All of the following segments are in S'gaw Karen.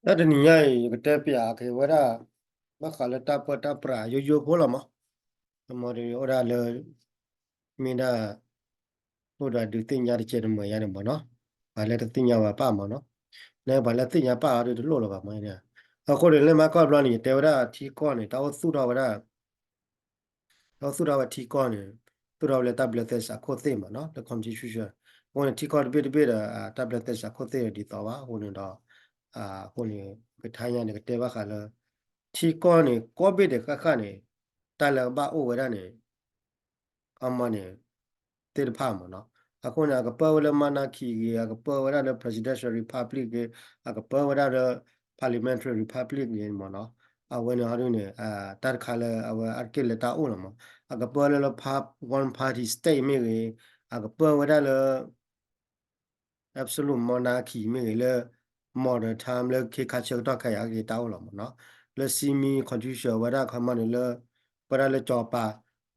တၢ်တနံၤညါအံၤ ယကတဲပၠးက့ၤဝဲဒၣ် ဘၣ်ဃးလၢတၢ်ပၢတၢ်ပြးယိယိဖိလီၤမး, အမ့ၢ်ဒီးအိၣ်ဒၣ်လၢ မ့ၢ်ဒၣ် အိၣ်ဒီးဒုးသ့ၣ်ညါတကဲးတမှဲၤညါန့ၣ်မ့ၢ်နီၤ, ပှၤလၢတသ့ၣ်ညါဝဲပၣ်မ့ၢ်နီၤ, နပှၤလၢသ့ၣ်ညါပၣ်အီၤဒုးတလိၣ်လၢၤဘၣ်မ့ၢ်, အဃိန့ၣ် လၢမၤကီၢ်ဘျီန့ၣ် ယတဲဝဲဒၣ်ထံကီၢ်န့ၣ် တၢ်အိၣ်သူၣ်ထီၣ်ဝဲဒၣ် တၢ်အိၣ်သူၣ်ထီၣ်ဝဲထံကီၢ်န့ၣ် သူၣ်ထီၣ်ဝဲလၢတၢ်ဘျၢသဲစးခိၣ်သ့ၣ်မ့ၢ်နီၤ လၢ constitution, အဃိန့ၣ် ထံကီၢ်တဘ့ၣ်တဘ့ၣ်ဒီး တၢ်ဘျၢသဲစးခိၣ်သ့ၣ်ဒီးဒ်သိးဘၣ် အဃိန့ၣ်ဒီး အဃိန့ၣ် ကထါညါန့ၣ် ကတဲဘၣ်ဃးလၢ ထံကီၢ်န့ၣ် ကီၢ်ဘ့ၣ်ဒဲးဃၣ်ဃၣ်န့ၣ် တၢ်လၢကဘၣ်အိၣ်ဝဲဒၣ်န့ၣ် အမ့ၢ်န့ၣ် သ့ၣ်တဖၣ်မ့ၢ်နီၤ, အဃိန့ၣ် အကပၢဝဲလၢ monarchy ဂ့ၤ, အကပၢဝဲဒၣ်လၢ presidential republic ဂ့ၤ, အကပၢဝဲဒၣ်လၢ parliamentary republic ဂ့ၤမ့ၢ်နီၤ, အဝဲန့ၣ်ဟီဒုန့ၣ် တၢ်တခါလၢအဝဲအါတက့ၢ်လၢတၢ်အိၣ်လီၤမ့ၢ်, အကပၢလၢလၢ one party state မ့ၢ်ဂ့ၤ, အကပၢဝဲဒၣ်လၢ absolute monarchy မ့ၢ်ဂ့ၤ လၢ modern time လၢခ့ခါဆၢကတီၢ်ခါအံၤ အါတက့ၢ်တၢ်အိၣ်လီၤမ့ၢ်နီၤ, လၢ semi constitution ဝဲဒၣ်ခီမ့ၢ်န့ၣ်လၢ ပၢဒၣ်လၢစီၤပၤ,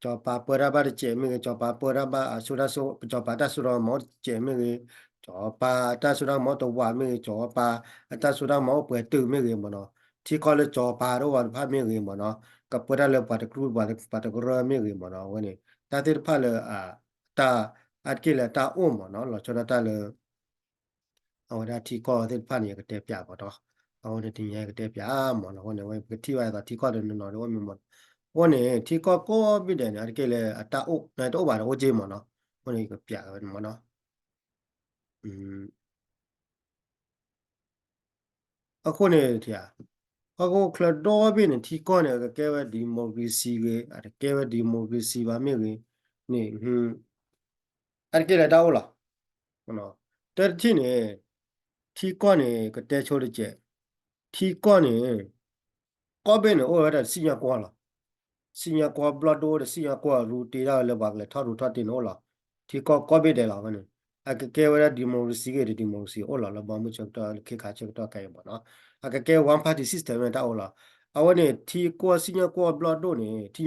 စီၤပၤပၢတၢ်ဘၣ်တစဲးမ့ၢ်ဂ့ၤ, စီၤပၤပၢတၢ်ဘၣ်အစိတၢ်စိ, စီၤပၤတၢ်စိတၢ်ကမီၤအိၣ်တစဲးမ့ၢ်ဂ့ၤ, စီၤပၤတၢ်စိတၢ်ကမီၤအိၣ်တဝးမ့ၢ်ဂ့ၤ, စီၤပၤအတၢ်စိတၢ်ကမီၤအိၣ်ပှဲၤတုာ်မ့ၢ်ဂ့ၤမ့ၢ်နီၤ, ထံကီၢ်လၢစီၤပၤတအိၣ်ဘၣ်တဖၣ်မ့ၢ်ဂ့ၤမ့ၢ်နီၤ, ကပၢတၢ်လၢပှၤတကရူၢ်ပှၤတကရၢမ့ၢ်ဂ့ၤမ့ၢ်နီၤ, အဝဲန့ၣ် တၢ်သ့ၣ်တဖၣ်လၢ တၢ်အါတက့ၢ်လၢတၢ်အိၣ်မ့ၢ်နီၤ, လီၤဆီဒၣ်တၢ်လၢ အဝဲဒၣ်ထံကီၢ်သ့ၣ်တဖၣ်န့ၣ် ယကတဲပၠးကီးဒီး အဃိန့ၣ်တနံၤညါယကတဲပၠးမ့ၢ်နီၤ, အဃိန့ၣ် ပကထံၣ်ဘၣ်အသိးထံကီၢ်တနီၤနီၤဒ်အိၣ်မ့ၢ်မ့ၢ်, အဃိန့ၣ် ထံကီၢ်ကိးဘ့ၣ်ဒဲးန့ၣ် အါတက့ၢ်လၢအတၢ်အိၣ် တအိၣ်ဘၣ်ဒီးအိၣ်က့မ့ၢ်နီၤ, အဃိန့ၣ်ကပၠးဝဲမ့ၢ်နီၤ. အဃိန့ၣ် ဟီၣ်ခိၣ်ချၢဒီဘ့ၣ်န့ၣ် ထံကီၢ်န့ၣ် အကကဲဝဲ democracy ဂ့ၤ, အတကဲဝဲ democracy ဘၣ်မ့ၢ်ဂ့ၤန့ၣ် အါတက့ၢ်လၢတၢ်အိၣ်လီၤ. တၢတထံၣ်န့ၣ် ထံကီၢ်န့ၣ် ကတဲဆိတစဲး, ထံကီၢ်န့ၣ် ကီၢ်ဘ့ၣ်န့ၣ် အိၣ်ဝဲဒၣ်တစံၣ်ညီၣ်ကွီၢ်လီၤ. စံၣ်ညီၣ်ကွီၢ်ဘျီၣ်ဒိၣ်ဒီး စံၣ်ညီၣ်ကွီၢ်ရူတ့ဒၣ်ဝဲလၢပှၤကလဲၤထီၣ်ရူထီၣ်တ့န့ၣ်အိၣ်လီၤ. ထံကီၢ်ကီၢ်ဘ့ၣ်ဒဲးလီၤဝဲန့ၣ်, အကကဲဝဲဒၣ် democracy ဂ့ၤဒီး democracy အိၣ်လီၤလၢဘီမုၢ်ဆၢကတီၢ်လၢခ့ခါဆၢကတီၢ်ခဲအံၤမ့ၢ်နီၤ, အကကဲ one party system မ့ၢ်တၢ်အိၣ်လီၤ. အဝဲန့ၣ် ထံကီၢ်စံၣ်ညီၣ်ကွီၢ်ဘျီၣ်ဒိၣ်န့ၣ် ထံ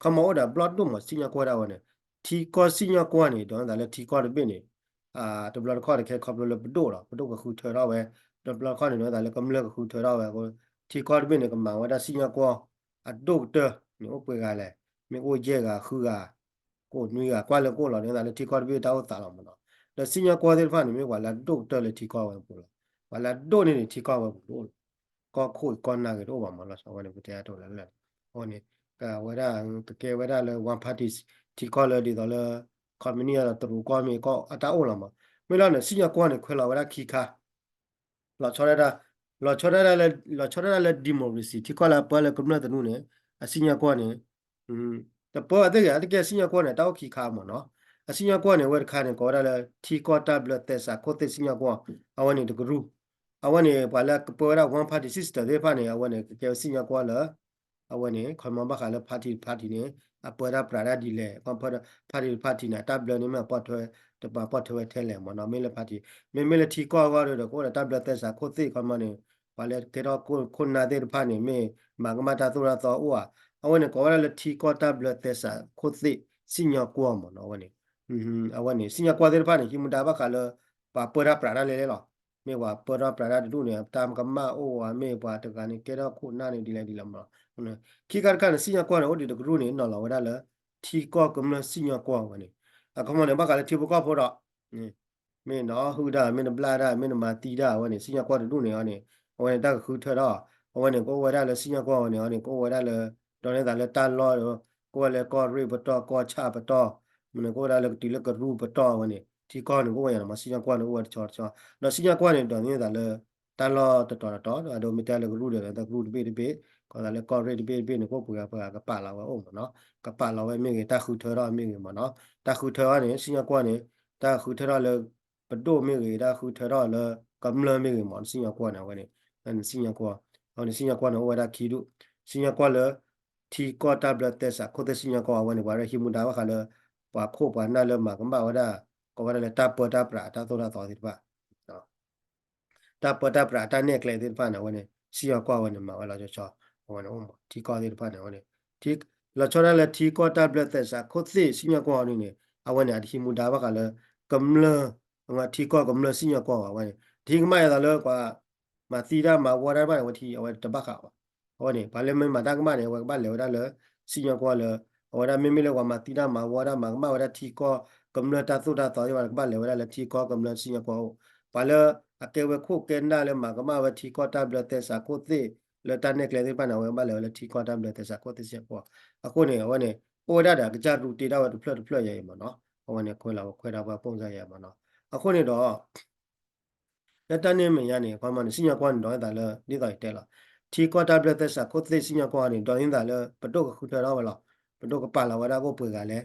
ခီမီအိၣ်ဒီးဘျီၣ်ဒိၣ်မး စံၣ်ညီၣ်ကွီၢ်ဒၣ်ဝဲန့ၣ်, ထံကီၢ်စံၣ်ညီၣ်ကွီၢ်န့ၣ် ဒ်သိးလၢထံကီၢ်တဘ့ၣ်န့ၣ် တဘျီတခီၣ်တခဲခီဖျိလၢပဒိၣ်လီၤ, ပဒိၣ်ကဃုထၢထီၣ်ဝဲ, တဘျီတခီၣ်န့ၣ် ဒ်သိးလၢကမျၢၢ်ကဃုထၢထီၣ်ဝဲအဃိ, ထံကီၢ်တဘ့ၣ်န့ၣ် ကမၤဝဲဒၣ်စံၣ်ညီၣ်ကွီၢ်အဒိၣ်ကတၢၢ်န့ၣ် အိၣ်ပှဲၤဂၤလဲၣ်, မ့ၢ်အိၣ်ယဲၢ်ဂၤဃုဂၤ ကိးနွံဂၤ ကွၢ်လၢကအိၣ်လီၤ, ဒ်သိးလၢထံကီၢ်တဘ့ၣ်တၢ်အိၣ်သးလီၤမ့ၢ်နီၤ. ဒီးစံၣ်ညီၣ်ကွီၢ်သ့ၣ်တဖၣ်န့ၣ် မ့ၢ်ပှၤလၢအဒိၣ်ကတၢၢ်လၢထံကီၢ်ဝဲပူၤလီၤ. ပှၤလၢအဒိၣ်န့ၢ်န့ၣ် ထံကီၢ်ဝဲပူၤတအိၣ်လီၤ. ကီၢ်ခိၣ်အံၤကီၢ်နၢ်ဂ့ၤတအိၣ်ဘၣ်မ့ၢ်နီၤ, အဝဲန့ၣ် ကတဲအါထီၣ်လၢလၢာ်, အဝဲန့ၣ် ကဝဲဒၣ် ကကဲဝဲဒၣ်လၢ one party ထံကီၢ်လၢဒ်သိးလၢ ခီမနံၣ်အံၤဒီးတရူးကီၢ်မ့ၢ်ကီၢ်အတၢ်အိၣ်လီၤမး. မ့ၢ်လီၤန့ၣ် စံၣ်ညီၣ်ကွီၢ်န့ၣ် ခွဲးလီၤဝဲဒၣ်ခံခါ လီၤဆီဒၣ်တၢ်, လီၤဆီဒၣ်တၢ်လၢ လီၤဆီဒၣ်တၢ်လၢ democracy ထံကီၢ်လၢအပၢလၢကမျၢၢ်သနူန့ၣ် အစံၣ်ညီၣ်ကွီၢ်န့ၣ် တပၢဘၣ်သ့ၣ်ဂ့ၤ အါတက့ၢ်အစံၣ်ညီၣ်ကွီၢ်န့ၣ် တၢ်အိၣ်ခံခါမ့ၢ်နီၤ. အစံၣ်ညီၣ်ကွီၢ်န့ၣ် အဝဲတခါန့ၣ် ကိးဝဲဒၣ်လၢ ထံကီၢ်တၢ်ဘျၢသဲစးခိၣ်သ့ၣ်စံၣ်ညီၣ်ကွီၢ်, အဝဲန့ၣ်တကရူၢ်, အဝဲန့ၣ် ပှၤလၢကပၢဝဲဒၣ် one party system သ့ၣ်တဖၣ်န့ၣ် အဝဲန့ၣ် ကကဲဝဲစံၣ်ညီၣ်ကွီၢ်လၢ အဝဲန့ၣ် ခီမီဘၣ်ဃးလၢ party တ party န့ၣ် အပၢတၢ်ပြးတၢ်ဒ်လဲၣ်, party တ party န့ၣ် အတၢ်ဘျၢန့ၣ်မ့ၢ်အပီၣ်ထွဲ တပၤပီၣ်ထွဲဝဲထဲလဲၣ်မ့ၢ်နီၤ. မ့ၢ်လၢ party မ့မ့ၢ်လၢထံကီၢ်အဂီၢ်ဒီး ကအိၣ်ဒီးတၢ်ဘျၢသဲစးခိၣ်သ့ၣ်ခီမီန့ၣ် ပှၤလၢကဲထီၣ်ခိၣ်နၢ်သ့ၣ်တဖၣ်န့ၣ် မ့ၢ်မၤကမၣ်တၢ်သိၣ်တၢ်သီအိၣ်ဧါ, အဝဲန့ၣ် ကိးဝဲဒၣ်လၢထံကီၢ်တၢ်ဘျၢသဲစးခိၣ်သ့ၣ်စံၣ်ညီၣ်ကွီၢ်မ့ၢ်နီၤ. အဝဲန့ၣ် အဝဲန့ၣ် စံၣ်ညီၣ်ကွီၢ်သ့ၣ်တဖၣ်န့ၣ် ဟံးမူဒါဘၣ်ဃးလၢ ပှၤပၢတၢ်ပြးတၢ်လဲၣ်လဲၣ်လီၤ. မ့ၢ်ပှၤပၢတၢ်ပြးတၢ်တဒူၣ်န့ၣ် တၢ်ကမၣ်အိၣ်ဧါ, မ့ၢ်ပှၤတဂၤန့ၣ် ကဲထီၣ်ခိၣ်နၢ်န့ၣ် ဒ်လဲၣ်ဒ်လဲၣ်မ့ၢ်နီၤ. ခံခါတခါန့ၣ် စံၣ်ညီၣ်ကွီၢ်န့ၣ် အိၣ်ဒံးတကရူၢ်န့ၣ် နီၤလီၤဝဲဒၣ်လၢ ထံကီၢ်ကမျၢၢ်စံၣ်ညီၣ်ကွီၢ်ဝဲန့ၣ်, အခီမီန့ၣ် ဘၣ်ဃးလၢထံဖိကီၢ်ဖိဒီး မ့ၢ်နဟူးတၢ် မ့ၢ်နဘျါတၢ် မ့ၢ်နမၤသံတၢ် အဝဲန့ၣ် စံၣ်ညီၣ်ကွီၢ်တဒူၣ်န့ၣ်အီၤန့ၣ် အဝဲန့ၣ် တၢ်ကဃုထၢထီၣ် အဝဲန့ၣ် ကအိၣ်ဝဲဒၣ်လၢစံၣ်ညီၣ်ကွီၢ်ဝဲန့ၣ်အီၤန့ၣ် ကအိၣ်ဝဲဒၣ်လၢ ဒီးန့ၣ်သးလၢတၢ်လီၢ် ကအိၣ်ဝဲလၢကီၢ်ရ့ၣ်ပတီၢ် ကီၢ်ဆၣ်ပတီၢ် မ့ၢ်န့ၣ် ကအိၣ်ဝဲဒၣ်လၢကတုၤလၢကရူၢ်ပတီၢ်အဝဲန့ၣ် ထံကီၢ်န့ၣ် ကအိၣ်ဝဲယၤန့ၣ်မ့ၢ် စံၣ်ညီၣ်ကွီၢ်န့ၣ် ကအိၣ်ဝဲတဆီတဆီ ဒီးစံၣ်ညီၣ်ကွီၢ်န့ၣ် ဒီးန့ၣ်သးလၢ တၢ်လီၢ်တတီၤတတီၤ အဒိမ့ၢ်တၢ်လၢကရူၢ်ဒီး တၢ်ကရူၢ်တဘ့ၣ်တဘ့ၣ် ကီးသးလၢကီၢ်ရ့ၣ်တဘ့ၣ်တဘ့ၣ်န့ၣ် ကအိၣ်ပှဲၤဂၤပှဲၤဂၤကပာ်လီၤဝဲအိၣ်မ့ၢ်နီၤ ကပာ်လီၤဝဲမ့ၢ်ဂ့ၤ တၢ်ဃုထၢထီၣ်မ့ၢ်ဂ့ၤမ့ၢ်နီၤ တၢ်ဃုထၢထီၣ်န့ၣ် စံၣ်ညီၣ်ကွီၢ်န့ၣ် တၢ်ဃုထၢထီၣ်လၢ ပဒိၣ်မ့ၢ်ဂ့ၤ တၢ်ဃုထၢထီၣ်လၢ ကမျၢၢ်မ့ၢ်ဂ့ၤမ့ၢ် စံၣ်ညီၣ်ကွီၢ်န့ၣ် အဝဲန့ၣ် စံၣ်ညီၣ်ကွီၢ် အဝဲန့ၣ် စံၣ်ညီၣ်ကွီၢ်န့ၣ် အိၣ်ဝဲဒၣ်ခံဒူၣ် စံၣ်ညီၣ်ကွီၢ်လၢ ထံကီၢ်တၢ်ဘျၢသဲစးခိၣ်သ့ၣ်စံၣ်ညီၣ်ကွီၢ် အဝဲန့ၣ် ပှၤရၢဟံးမူဒါဘၣ်ဃးလၢ ပှၤခိၣ်ပှၤနၢ်လၢမၤကမၣ်ဝဲဒၣ် ကိးဝဲဒၣ်လၢတၢ်ပၢတၢ်ပြးတၢ်သိၣ်တၢ်သီသ့ၣ်တဖၣ် တၢ်ပၢတၢ်ပြးတၢ်နဲၣ်ကျဲသ့ၣ်တဖၣ်န့ၣ် အဝဲန့ၣ် စံၣ်ညီၣ်ကွီၢ်ဝဲန့ၣ် မၤဝဲလီၤဆီဆီ အဝဲန့ၣ်အိၣ်မး ထံကီၢ်သ့ၣ်တဖၣ်န့ၣ် အဝဲန့ၣ် လီၤဆီဒၣ်လၢထံကီၢ်တၢ်ဘျၢသဲစးခိၣ်သ့ၣ်စံၣ်ညီၣ်ကွီၢ်အီၤဒ်န့ၣ် အဝဲန့ၣ် အတဟံးမူဒါဘၣ်ဃးလၢ ကမျၢၢ် ထံကီၢ်ကမျၢၢ်စံၣ်ညီၣ်ကွီၢ်ဘၣ် အဝဲန့ၣ် တဟံးကမၣ်ယသးလၢပှၤ မၤသံတၢ်မၤဝီတၢ်တဖၣ်န့ၣ် အဝဲထံ အဝဲတဘၣ်ဃးဘၣ်. အဝဲန့ၣ် ပှၤလၢမ့ၢ်မၤတၢ်ကမၣ်န့ၣ် အဝဲကဘၣ်လဲၤဝဲဒၣ်လၢ စံၣ်ညီၣ်ကွီၢ်လၢ အဝဲဒၣ်မ့မ့ၢ်လၢပှၤမၤသံတၢ်မၤဝီတၢ် မၤကမၣ်ဝဲဒၣ်ထံကီၢ်ကမျၢၢ်တၢ်သိၣ်တၢ်သီသ့ၣ်တဖၣ် ကဘၣ်လဲၤဝဲဒၣ်လၢထံကီၢ်ကမျၢၢ်စံၣ်ညီၣ်ကွီၢ်အအိၣ်. ပှၤလၢအကဲဝဲခိၣ်ကဲနၢ်လၢမၤကမၣ်ဝဲထံကီၢ်တၢ်ဘျၢသဲစးခိၣ်သ့ၣ်လၢတၢ်နဲၣ်ကျဲသ့ၣ်တဖၣ်န့ၣ် အဝဲကဘၣ်လဲၤဝဲလၢထံကီၢ်တၢ်ဘျၢသဲစးခိၣ်သ့ၣ်စံၣ်ညီၣ်ကွီၢ်. အဃိန့ၣ် အဝဲန့ၣ် အိၣ်ဝဲဒၣ်ဒီးအကစၢ်ရူတ့ဒၣ်ဝဲတဖျၢၣ်တဖျၢၣ်ယဲအံၤမ့ၢ်နီၤ. အဝဲန့ၣ်ခွဲးလီၤဝဲခွဲးဒၣ်ပှၤပိၢ်စါယဲမ့ၢ်နီၤ. အဃိန့ၣ်ဒီး လၢတၢ်န့ၣ်မဲာ်ညါန့ၣ် ခီမီန့ၣ် စံၣ်ညီၣ်ကွီၢ်န့ၣ် ဒိးန့ၢ်သးလၢ ဒ်သိးယတဲလီၤ. ထံကီၢ်တၢ်ဘျၢသဲစးခိၣ်သ့ၣ်စံၣ်ညီၣ်ကွီၢ်န့ၣ် ဒိးန့ၢ်သးလၢ ပဒိၣ်ကဃုထၢထီၣ်ဝဲလီၤ. ပဒိၣ်ကပာ်လီၤဝဲဒၣ်အိၣ်ပှဲၤဂၤလဲၣ်.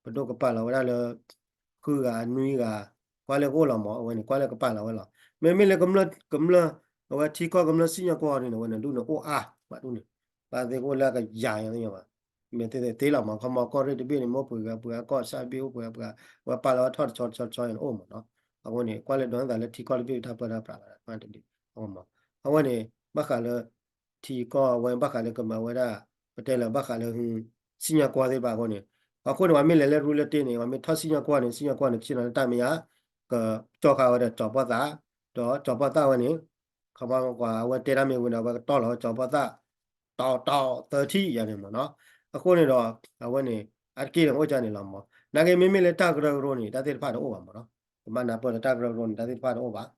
ပဒိၣ်ကပာ်လီၤဝဲဒၣ်လၢ ဃုဂၤနွံဂၤ ကွၢ်လၢကအိၣ်လီၤမး အဝဲန့ၣ် ကွၢ်လၢကပာ်လီၤဝဲလီၤ. မ့မ့ၢ်လၢကမျၢၢ် ကမျၢၢ် အဝဲထံကီၢ်ကမျၢၢ်စံၣ်ညီၣ်ကွီၢ်ဒ်န့ၣ် အဝဲန့ၣ်ဒူၣ်န့ၣ်အိၣ်အါ ဘၣ်ဒူၣ်န့ၣ် ဘၣ်သ့ၣ်ကအိၣ်လၢအကယၤယၤန့ၣ်ဘၣ်. မ့ၢ်သ့ၣ်သ့ၣ်သ့လီၤမး ခီမီကီၢ်ရ့ၣ်တဘ့ၣ်န့ၣ် မ့ၢ်အိၣ်ပှဲၤဂၤပှဲၤဂၤ ကီၢ်ဆၣ်ဘ့ၣ်အိၣ်ပှဲၤဂၤပှဲၤဂၤ အဝဲပာ်လီၤဝဲထီၣ်တဆီတဆီတဆီန့ၣ်အိၣ်မးနီၤ. အဃိန့ၣ် ကွၢ်လၢဒိးန့ၢ်သးလၢထံကီၢ်တဘ့ၣ်တၢ်ပၢတၢ်ပြးလီၤ ကွၢ်တဒ်အဂီၢ်မး. အဝဲန့ၣ် ဘၣ်ဃးလၢ ထံကီၢ်အဝဲဘၣ်ဃးလၢကမၤဝဲဒၣ် ပတဲလၢဘၣ်ဃးလၢ စံၣ်ညီၣ်ကွီၢ်သ့ၣ်တဖၣ်အဃိန့ၣ် အဃိန့ၣ် ပှၤမ့ၢ်လဲၤလၢရူလၢတ့န့ၣ် ပှၤမ့ၢ်ထီၣ်စံၣ်ညီၣ်ကွီၢ်န့ၣ် စံၣ်ညီၣ်ကွီၢ်န့ၣ် ကဆ့ၣ်နီၤလၢတၢ်မဲာ်ညါ ကကၠီဃာ်ဝဲဒီးကၠီၤပီၣ်သၣ် ဒီးကၠီၤပီၣ်သၣ်ဝဲန့ၣ် ခီမီပှၤအဝဲတဲတၢ်မ့ၢ်ဝံၤဒီး အဝဲကတီၢ်လီၤဝဲကၠီၤပီၣ်သၣ် တီတီသၢထံၣ်ယၤန့ၣ်မးနီၤ. အဃိန့ၣ်ဒီး အဝဲန့ၣ် အါတက့ၢ်န့ၣ်အိၣ်ဒ်န့ၣ်လီၤမး. နာ်က့မ့မ့ၢ်လၢတၢ်ကရၢကရိန့ၣ် တၢ်သ့ၣ်တဖၣ်တအိၣ်ဘၣ်မးနီၤ. ကဘၣ်နၢ်ပၢၢ်လၢတၢ်ကရၢကရိန့ၣ် တၢ်သ့ၣ်တဖၣ်တအိၣ်ဘၣ်.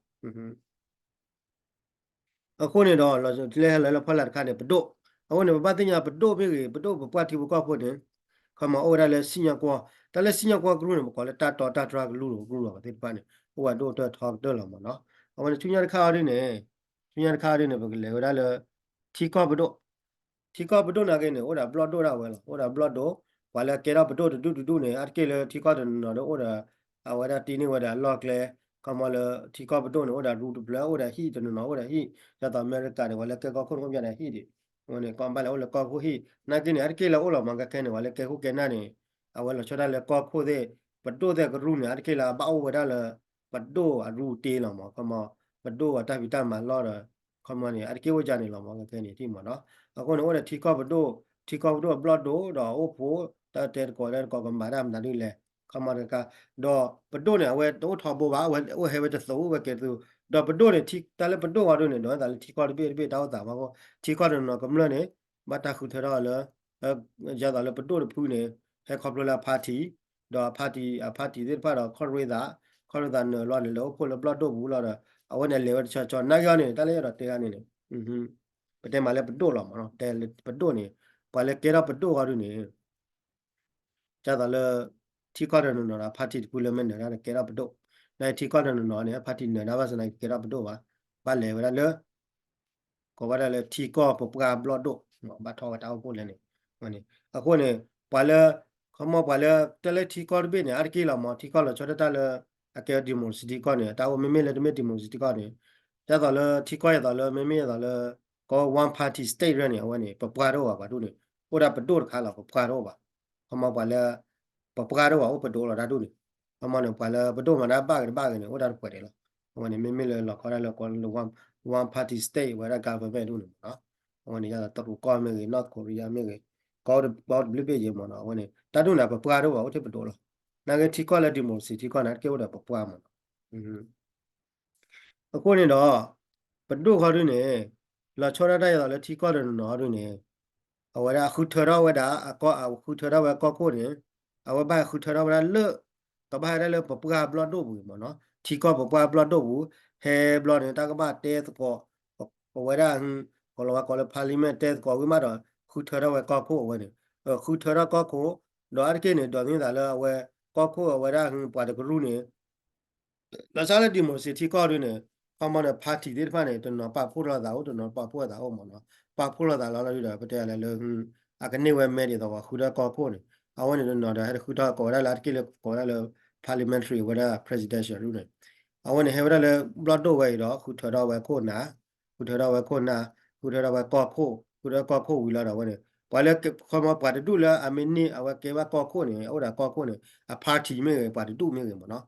အဃိန့ၣ်ဒီး လၢဟဲလီၤလၢဖီလာ်တခါန့ၣ် ပဒိၣ်, အဃိန့ၣ် ပဘၣ်သ့ၣ်ညါပဒိၣ်မ့ၢ်ဂ့ၤ ပဒိၣ်ပပှၢ်ထံဖိကီၢ်ဖိန့ၣ် ခီမီအိၣ်ဝဲဒၣ်လၢစံၣ်ညီၣ်ကွီၢ်, တၢ်လၢစံၣ်ညီၣ်ကွီၢ်ကရူၢ်န့ၣ် ပကိးလၢတၢ်တီတၢ်တြၢ်ကရူၢ်လီၤ ကရူၢ်လီၤ ပသ့ၣ်တဖၣ်န့ၣ် အိၣ်ဝဲဒိၣ်ကတၢၢ်ထီကတၢၢ်လီၤမးနီၤ. အဝဲန့ၣ်ဆူညါတခါအီၤဒ်န့ၣ်, ဆူညါတခါအီၤဒ်န့ၣ် ပကလဲၤဝဲဒၣ်လၢ ထံကီၢ်ပဒိၣ် ထံကီၢ်ပဒိၣ်နာ်က့န့ၣ် အိၣ်ဒီးဘျီၣ်ဒိၣ်ဒၣ်ဝဲလီၤ. အိၣ်ဒီးဘျီၣ်ဒိၣ်, ပှၤလၢကဲထီၣ်ပဒိၣ်တဒူၣ်တဒူၣ်န့ၣ် အါတက့ၢ်လၢထံကီၢ်တနီၤနီၤဒီးအိၣ်ဒီး အဝဲဒၣ်တ့န့ၢ်ဝဲဒီးအလီၢ်ကျဲ, ခီမီလၢထံကီၢ်ပဒိၣ်န့ၣ် အိၣ်ဒီးရူတဖျၢၣ် အိၣ်ဒီးဟံၣ် တနီၤနီၤအိၣ်ဒီးဟံၣ်, ဒ်သိးအမဲရကၤန့ၣ် ပှၤလၢကဲကီၢ်ခိၣ်န့ၣ် အိၣ်ဘၣ်ဒီးဟံၣ်ဒံး, အဝဲန့ၣ် ကီၢ်ဘၣ်လဲၣ်အိၣ်လၢကီၢ်ခိၣ်ဟံၣ်, နာ်က့န့ၣ် အါတက့ၢ်လၢအိၣ်လီၤမး ခဲခဲန့ၣ် ပှၤလၢကဲခိၣ်ကဲနၢ်န့ၣ် အဝဲလီၤဆီဒၣ်လၢကီၢ်ခိၣ်သ့ၣ်, ပဒိၣ်သ့ၣ်ကရူၢ်န့ၣ် အါတက့ၢ်လၢအဘၣ်အိၣ်ဝဲဒၣ်လၢ ပဒိၣ်အရူတ့လီၤမး, ခီမီ ပဒိၣ်အတၢ်ဖံးတၢ်မၤလီၢ်ဒီး ခီမီန့ၣ် အါတက့ၢ်အိၣ်ဒ်န့ၣ်လီၤမး ခဲခဲန့ၣ် ထံၣ်မးနီၤ. အဃိန့ၣ် အိၣ်ဒီးထံကီၢ်ပဒိၣ်, ထံကီၢ်ပဒိၣ်အဘျီၣ်ဒိၣ်ဒီးအိၣ်ဖိ, တၢ်တဲသကိးတၢ်သကိးကမၤတၢ်မနုၤဒ်လဲၣ်, ခီမီတခါ, ဒီးပဒိၣ်န့ၣ် အဝဲတအိၣ်ထီဘိဘၣ်, အဝဲအိၣ်ဟဲဝဲတသိး အိၣ်ဝဲကဲတသိး, ဒီးပဒိၣ်န့ၣ် တၢ်လၢပဒိၣ်ဂီၢ်ဒ်န့ၣ် ဒိးန့ၢ်သးလၢထံကီၢ်တဘ့ၣ်တဘ့ၣ်တၢ်အိၣ်သးမးအဃိ ထံကီၢ်တနီၤနီၤကမျၢၢ်န့ၣ် ဘၣ်တၢ်ဃုထၢထီၣ်လၢ ဒ်သိးလၢပဒိၣ်တဖုန့ၣ် ဟဲခီဖျိလၢအ party, ဒီးအ party, အ party သ့ၣ်တဖၣ်ဒီး ခီၣ်ရ့သး, ခီၣ်ရ့သးနၢၤလီၤန့ၣ် လဲၤအိၣ်ဖှိၣ်လၢဘျီၣ်ဒိၣ်ပူၤလီၤဒီး အဝဲန့ၣ်လဲၤဝဲတဆီဆီ နာ်က့အီၤန့ၣ် တၢ်လၢယအဲၣ်ဒိးတဲဂၤန့ၣ်န့ၣ် ပတဲမးလၢပဒိၣ်လီၤမးနီၤ, တဲပဒိၣ်န့ၣ် ပှၤလၢကဲထီၣ်ပဒိၣ်ဂီၢ်ဒ်န့ၣ် ဒ်သိးလၢ ထံကီၢ်တနီၤနီၤဒီး party တဖုလၢမ့ၢ်နၢၤတၢ်ဒီးကဲထီၣ်ပဒိၣ်, နာ်က့ထံကီၢ်တနီၤနီၤန့ၣ် party နၢၤတၢ်ဘၣ်ဆၣ်သနာ်က့ကဲထီၣ်ပဒိၣ်ဘၣ်, ဘၣ်လဲၤဝဲဒၣ်လၢ ကိးဝဲဒၣ်လၢထံကီၢ်ပပှၢ်ဘျီၣ်ဒိၣ်, ဘၣ်ထီၣ်ဝဲတၢ်အိၣ်ဖှိၣ်လဲၣ်န့ၣ်, အဃိန့ၣ် ပှၤလၢ ခီမီပှၤလၢ တၢ်လၢထံကီၢ်တဘ့ၣ်န့ၣ် အါတက့ၢ်လီၤမး ထံကီၢ်လီၤဆီဒၣ်တၢ်လၢ အကဲ democracy ထံကီၢ်န့ၣ် တၢ်အိၣ်မ့မ့ၢ်လၢတမ့ၢ် democracy ထံကီၢ်န့ၣ် ဒ်သိးလၢထံကီၢ်ဒ်သိးလၢ မ့မ့ၢ်ဒ်သိးလၢ ကိးဝဲ one party state န့ၣ် အဝဲန့ၣ် ပပှၢ်တအိၣ်ဘၣ်ပှၤဒူၣ်န့ၣ် အိၣ်ဒၣ်ပဒိၣ်တခါလီၤ ပပှၢ်တအိၣ်ဘၣ်, ခီမီပှၤလၢ ပပှၢ်တအိၣ်ဘၣ် အိၣ်ပဒိၣ်လီၤတၢ်ဒူၣ်န့ၣ်, ခီမီန့ၣ် ပှၤလၢပဒိၣ်မၤတၢ်ဘၣ်ဂ့ၤတဘၣ်ဂ့ၤန့ၣ် အိၣ်တၢ်တပှဲၤဒံးလီၤ, အဝဲန့ၣ် မ့မ့ၢ်လၢလီၤခီဒၣ်လၢကိးလၢ one, one party state ဝဲဒၣ် government ဒူၣ်န့ၣ်မးနီၤ, အဝဲန့ၣ် ဒ်သိးတရူးကီၢ်မ့ၢ်ဂ့ၤ North Korea မ့ၢ်ဂ့ၤ ကီၢ်တဘျုးဘ့ၣ်ယဲမးနီၤ, အဝဲန့ၣ် တၢ်ဒူၣ်န့ၣ် ပပှၢ်တအိၣ်ဘၣ် အိၣ်ထဲပဒိၣ်လီၤ, နာ်က့ထံကီၢ်လၢ democracy ထံကီၢ်န့ၣ် အါတက့ၢ်အိၣ်ဒီးပပှၢ်မးနီၤ အဃိန့ၣ်ဒီး ပဒိၣ်ဃီဒုန့ၣ် လီၤဆီဒၣ်တၢ်ဒ်သိးလၢထံကီၢ်တနီၤနီၤဒုန့ၣ် အဝဲဒၣ်ဃုထၢထီၣ်ဝဲဒၣ် အကီၢ် ဃုထၢထီၣ်ဝဲကီၢ်ခိၣ်န့ၣ် အဝဲဘၣ်ဃုထၢထီၣ်ဝဲဒၣ်လၢ ကဘၣ်ဟဲဒၣ်လၢပပှၢ်ဘျီၣ်ဒိၣ်ပူၤမးနီၤ, ထံကီၢ်ပပှၢ်ဘျီၣ်ဒိၣ်ပူၤ ဟဲဘျီန့ၣ် တၢ်ကဘၣ်တဲသကိး အဝဲဒၣ် ကိးလီၤဝဲကိးလၢ parliament တဲသကိးဝံၤမးဒီး ဃုထၢထီၣ်ဝဲကီၢ်ခိၣ်အဝဲန့ၣ် ဃုထၢထီၣ်ကီၢ်ခိၣ် ဒီးအါတက့ၢ်န့ၣ် ဒိးန့ၢ်သးလၢအဝဲ ကီၢ်ခိၣ်အဝဲဒၣ် ပှၤတကရူၢ်န့ၣ် လီၤဆီဒၣ်လၢ democracy ထံကီၢ်ဒုန့ၣ် ခီမီန့ၣ် party သ့ၣ်တဖၣ်န့ၣ် တနီၤပာ်ဖှိၣ်လိာ်သးအိၣ် တနီၤပာ်ဖှိၣ်လိာ်သးအိၣ်မးနီၤ, ပာ်ဖှိၣ်လိာ်သးလီၤလီၤဒုဒီး ပတဲလၢလၢ အကန့ၢ်ဝဲမဲဒ်သိးပှၤဃုထၢကီၢ်ခိၣ်န့ၣ် အဝဲန့ၣ်တနီၤဒီး ဟဲတဃုထၢကိးဝဲဒၣ်လၢအါတက့ၢ်လၢကိးဝဲဒၣ်လၢ parliamentary ဝဲဒၣ် presidential ဒုန့ၣ် အဝဲန့ၣ်ဟဲဝဲဒၣ်လၢဘျီၣ်ဒိၣ်ဝဲအံၤဒီး ဃုထၢထီၣ်ဝဲခိၣ်နၢ် ဃုထၢထီၣ်ဝဲခိၣ်နၢ် ဃုထၢထီၣ်ဝဲကီၢ်ခိၣ် ဃုထၢထီၣ်ကီၢ်ခိၣ်ဝံၤလီၤဒီး အဝဲန့ၣ် ပှၤလၢ ခီမီပှၤတဒူၣ်လၢအမ့ၢ်န့ၢ် အဝဲကဲဘၣ်ကီၢ်ခိၣ်န့ၣ် အအိၣ်ဒီးကီၢ်ခိၣ်န့ၣ် အ party မ့ၢ်ဂ့ၤ ပှၤတဒူၣ်မ့ၢ်ဂ့ၤမးနီၤ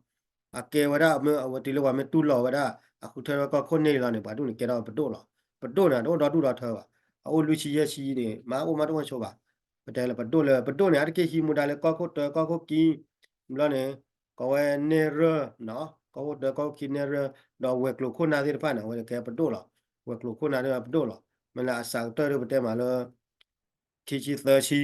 အကဲဝဲဒၣ် အဝဲတုၤလၢပှၤမ့ၢ်တူၢ်လိာ်ဝဲဒၣ် အဃုထၢထီၣ်ဝဲကီၢ်ခိၣ်န့ၢ်လီၤန့ၣ် ပှၤဒူၣ်န့ၣ် ကဲထီၣ်ပဒိၣ်လီၤ. ပဒိၣ်န့ၣ် တအိၣ်ဒီဒူၣ်ဒီထၢဘၣ်. အအိၣ်လွံၢ်ဆံယဲၢ်ဆံန့ၣ် မ့ၢ်အိၣ်မးတအိၣ်ဆိဘၣ်. ပတဲလၢပဒိၣ်လၢ ပဒိၣ်န့ၣ် အါတက့ၢ်ဟံးမူဒါလၢကီၢ်ခိၣ်တၢ ကီၢ်ခိၣ်ခံ ဘျီန့ၣ် ကိးဝဲနဲၣ်ရွဲၣ် ကီၢ်ခိၣ်တၢ ကီၢ်ခိၣ်ခံနဲၣ်ရွဲၣ် ဒီးဝဲၤကျိၤခိၣ်နၢ်သ့ၣ်တဖၣ်န့ၣ် အဝဲန့ၣ်ကဲပဒိၣ်လီၤ. ဝဲၤကျိၤခိၣ်နၢ်ဒ်ပဒိၣ်လီၤ. မ့ၢ်လၢအစှၤကတၢၢ်ဒ်ပတဲမးလၢ ခံဆံသၢဆံ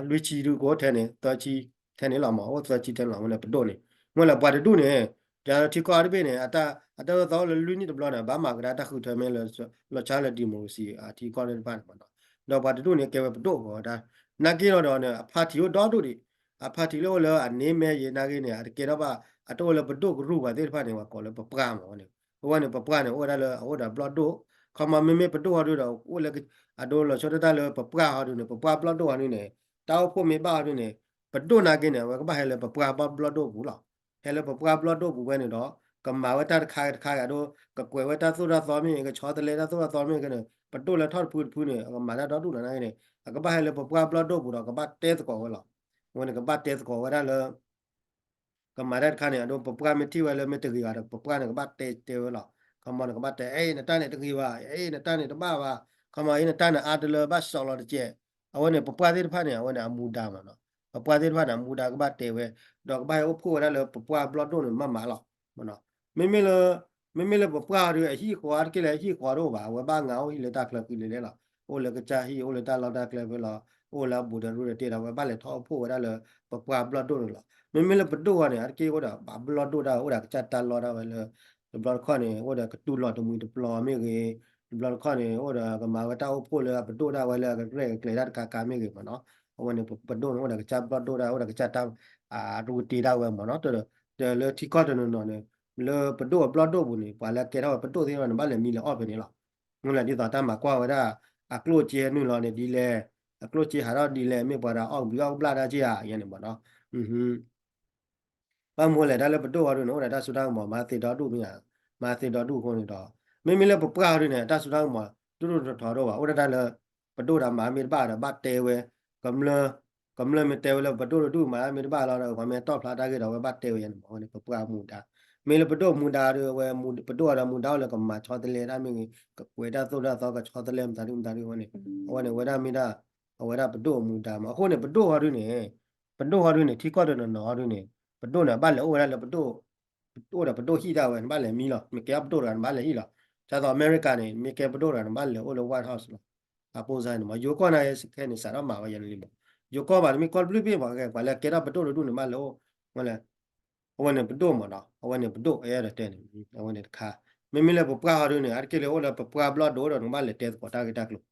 လွံၢ်ဆံဒုကအိၣ်ထဲန့ၣ် သၢဆံထဲန့ၣ်လီၤမး, အိၣ်သၢဆံထဲန့ၣ်လီၤ. အဝဲန့ၣ်ပဒိၣ်န့ၣ် မ့ၢ်လၢပှၤတဒူၣ်န့ၣ် ကထံကီၢ်တဘ့ၣ်န့ၣ် အတၢ်အၢၣ်သီအိၣ်လၢလွံၢ်နံၣ်တဘျီန့ၣ် ဘၣ်မၤကဒါတၢ်ဃုထၢမ့ၢ်လၢ လီၤဆီလၢ democracy အထံကီၢ်သ့ၣ်တဖၣ်န့ၣ်မးနီၤ. ဒီးပှၤတဒူၣ်န့ၣ် ကဲဝဲပဒိၣ်ကီးဝဲဒၣ် နာ်က့ဒီးန့ၣ် အ party အိၣ်ဒီဒူၣ်ဒံး, အ party လၢအိၣ်လၢအန့ၢ်မဲာ်ယံၤနာ်က့န့ၣ် အတကဲထီၣ်ဘၣ် အတအိၣ်လၢပဒိၣ်ကရူၢ်ပှၤသ့ၣ်တဖၣ်န့ၣ် ပှၤကိးလၢပပှၢ်မးဝဲန့ၣ်. အဝဲန့ၣ် ပပှၢ်န့ၣ် အိၣ်ဝဲဒၣ်လၢ အအိၣ်ဒီးဘျီၣ်ဒိၣ်, ခီမီ မ့မ့ၢ်ပဒိၣ်ဟီဒုဒီး အိၣ်လၢ အဒိလီၤဆီဒၣ်တၢ်လၢပပှၢ်ဟီဒုန့ၣ် ပပှၢ်ဘျီၣ်ဒိၣ်ဟီဒုန့ၣ် တၢ်အိၣ်ဖှိၣ်မ့ၢ်ဘၣ်ဟီဒုန့ၣ် ပဒိၣ်နာ်က့န့ၣ် အဝဲကဘၣ်ဟဲလၢပပှၢ်ဘျီၣ်ဒိၣ်ပူၤလီၤ. ဟဲလၢပပှၢ်ဘျီၣ်ဒိၣ်ပူၤဝဲန့ၣ်ဒီး ကမၤဝဲတၢ်တခါတခါအဒိ ကကွဲးဝဲတၢ်သိၣ်တၢ်သီမ့ၢ်ဂ့ၤ ကဆီတလဲတၢ်သိၣ်တၢ်သီမ့ၢ်ဂ့ၤန့ၣ် ပဒိၣ်လၢထီၣ်တဖုတဖုန့ၣ် အကမၤတၢ်ဒီဒူၣ်လီၤနာ်က့န့ၣ် အကဘၣ်ဟဲလၢပပှၢ်ဘျီၣ်ဒိၣ်ပူၤဒီး ကဘၣ်တဲသကိးဝဲလီၤ. အဝဲန့ၣ်ကဘၣ်တဲသကိးဝဲဒၣ်လၢ ကမၤတၢ်တခါန့ၣ် အဒိ ပပှၢ်မ့ၢ်ထံၣ်ဝဲလၢမ့ၢ်တဂ့ၤဘၣ်ဒီး ပပှၢ်န့ၣ် ကဘၣ်တဲတဲဝဲလီၤ. ခီမီန့ၣ် ကဘၣ်တဲ အဲ နတၢ်န့ၣ်တဂ့ၤဘၣ်, အဲ နတၢ်န့ၣ်တဘၣ်ဘၣ်, ခီမီ အဲ နတၢ်န့ၣ်အါတလၢဘၣ်စီးလီၤတကဲး. အဝဲန့ၣ် ပပှၢ်သ့ၣ်တဖၣ်န့ၣ် အဝဲန့ၣ်အမူဒါမးနီၤ. ပပှၢ်သ့ၣ်တဖၣ်န့ၣ် အမူဒါကဘၣ်တဲဝဲ, ဒီးကဘၣ်ဟဲအိၣ်ဖှိၣ်ဝဲဒၣ်လၢပပှၢ်ဘျီၣ်ဒိၣ်န့ၣ် မးမးလီၤ. မ့မ့ၢ်လၢ မ့မ့ၢ်လၢပပှၢ်ဟီဒု အဟံၣ်ဃီတက့ၢ်လၢအဟံၣ်ဃီတအိၣ်ဘၣ်, အဝဲဘၣ်ငါအိၣ်ဟံၣ်လၢတၢ်ချၢဃံလၢလဲၣ်လီၤ. အိၣ်လၢကစၢ်ဟံၣ် အိၣ်လၢတၢ်လီၢ်တၢ်ကျဲဖဲလီၤ. အိၣ်လၢအဘူးဒီးရူဒီးတ့ၢ်ဒီး အဝဲဘၣ်လဲၤထီၣ်အိၣ်ဖှိၣ်ဝဲဒၣ်လၢပပှၢ်ဘျီၣ်ဒိၣ်န့ၣ်လီၤ. မ့မ့ၢ်လၢပဒိၣ်ဃီန့ၣ် အါတက့ၢ်အိၣ်ဒီးဘၣ်ဘျီၣ်ဒိၣ်ဒၣ်ဝဲ အိၣ်ဒီးကစၢ်တၢ်လီၢ်ဒၣ်ဝဲလၢ တဘျီတခီၣ်န့ၣ် အိၣ်ဒီးကတူၢ်လိာ်တမှံၤတပျီၤမ့ၢ်ဂ့ၤ, တဘျီတခီၣ်န့ၣ် အိၣ်ဒီးကမၤဝဲတၢ်အိၣ်ဖှိၣ်လၢအပဒိၣ်ဒၣ်ဝဲလၢအကရဲၣ်ကကျဲၤတၢ်တခါခါမ့ၢ်ဂ့ၤမးနီၤ. အဝဲန့ၣ် ပဒိၣ်န့ၣ် အိၣ်ဒီးကစၢ်ဘျီၣ်ဒိၣ်ဒၣ် အိၣ်ဒီးကစၢ်တၢ် ရူတ့ဒၣ်ဝဲမးနီၤ. တလၢထံကီၢ်တနီၤနီၤန့ၣ် လၢပဒိၣ်အဘျီၣ်ဒိၣ်ပူၤန့ၣ် ပှၤလၢကဲထီၣ်ဝဲပဒိၣ်သ့ၣ်တဖၣ်န့ၣ် ဘၣ်လဲၤမံလဲၤအီၣ်ဖဲန့ၣ်လီၤ. မ့ၢ်လၢဒ်သိးတၢ်မၤကွၢ်ဝဲဒၣ် အကျိၣ်စ့နုာ်လီၤန့ၣ်ဒ်လဲၣ်, အကျိၣ်စ့ဟးထီၣ်ဒ်လဲၣ်, မ့ၢ်ပှၤဒီးအီၣ်ဘှံးအီၣ်ဘျၣ်တၢ်က့ၢ်ဧါ ယဲန့ၣ်မးနီၤ. ဘၣ်မနုၤလဲၣ် တၢ်လၢပဒိၣ်အီၤဒုန့ၣ် အိၣ်ဒီးတၢ်စိတၢ်ကမီၤ မၤသ့ဒီဒူၣ်မ့ၢ်ဧါ, မၤသ့ဒီဒူၣ်အဃိန့ၣ်ဒီး မ့မ့ၢ်လၢပပှၢ်အီၤဒုန့ၣ် အတၢ်စိတၢ်ကမီၤ ဒိၣ်ဒိၣ်ထီထီၣ်တအိၣ်ဘၣ်, အိၣ်ဒၣ်တၢ်လၢ ပဒိၣ်ဒီးမၤမ့ၢ်တဘၣ်ဒီး ဘၣ်တဲဝဲ, ကမျၢၢ် ကမျၢၢ်မ့ၢ်တဲဝဲလၢပဒိၣ်တဒူၣ်မၤမ့ၢ်တဘၣ်လီၤဒီး ပှၤမ့ၢ်တီၣ်ဖျါတၢ်ဂ့ၢ်ဒီး အဝဲဘၣ်တဲဝဲယဲန့ၣ်မး, အဝဲန့ၣ် ပပှၢ်မူဒါ, မ့ၢ်လၢပဒိၣ်မူဒါဒီး အဝဲပဒိၣ်အီၤဒီးမူဒါအိၣ်လၢကမၤဆီတလဲတၢ်မ့ၢ်ဂ့ၤ, ကကွဲးတၢ်သိၣ်တၢ်သီ ကဆီတလဲမတၤဒုမတၤဒုအဃိန့ၣ်, အဝဲန့ၣ် အဝဲဒၣ်မ့ၢ်ဒၣ် အဝဲဒၣ်ပဒိၣ်အမူဒါမး. အဃိန့ၣ် ပဒိၣ်ဟီဒုန့ၣ်, ပဒိၣ်ဟီဒုန့ၣ် ထံကီၢ်တနီၤနီၤဟီဒုန့ၣ် ပဒိၣ်န့ၣ် ဘၣ်လဲၤအိၣ်ဝဲဒၣ်လၢပဒိၣ် အိၣ်ဒီးပဒိၣ်ဟံၣ်ဒၣ်ဝဲ နဘၣ်လဲၤမံလီၤ, နကဲထီၣ်ပဒိၣ်တဂၤ နဘၣ်လဲၤဟံၣ်လီၤ. ဒ်သိးအမဲရကၤန့ၣ် မ့ၢ်ကဲပဒိၣ်တဂၤ နဘၣ်လဲၤအိၣ်လၢ White House လီၤ. အပိစါန့ၣ်မး ယိၤကီၢ်န့ၣ်ခဲန့ၣ် စးထီၣ်မၤဝဲယဲန့ၣ်လံမး, ယိၤကီၢ်ဘၣ်တမ့ၢ်ကီၢ်တဘျုးဘ့ၣ်မး ကဲပှၤလၢကဲထီၣ်ပဒိၣ်တဒူၣ်န့ၣ် ဘၣ်လဲၤအိၣ် ဝဲလဲၣ် အဝဲန့ၣ်ပဒိၣ်မးနီၤ, အဝဲန့ၣ်ပဒိၣ်အဲၣ်ဒိးတဲန့ၣ် အဝဲန့ၣ်တခါ, မ့မ့ၢ်လၢပပှၢ်ဟီဒုန့ၣ် အါတက့ၢ်လၢအိၣ်လၢပပှၢ်ဘျီၣ်ဒိၣ်ဒီး နကဘၣ်လဲၤတဲသကိးတၢ်ဂ့ၢ်တၢ်ကျိၤ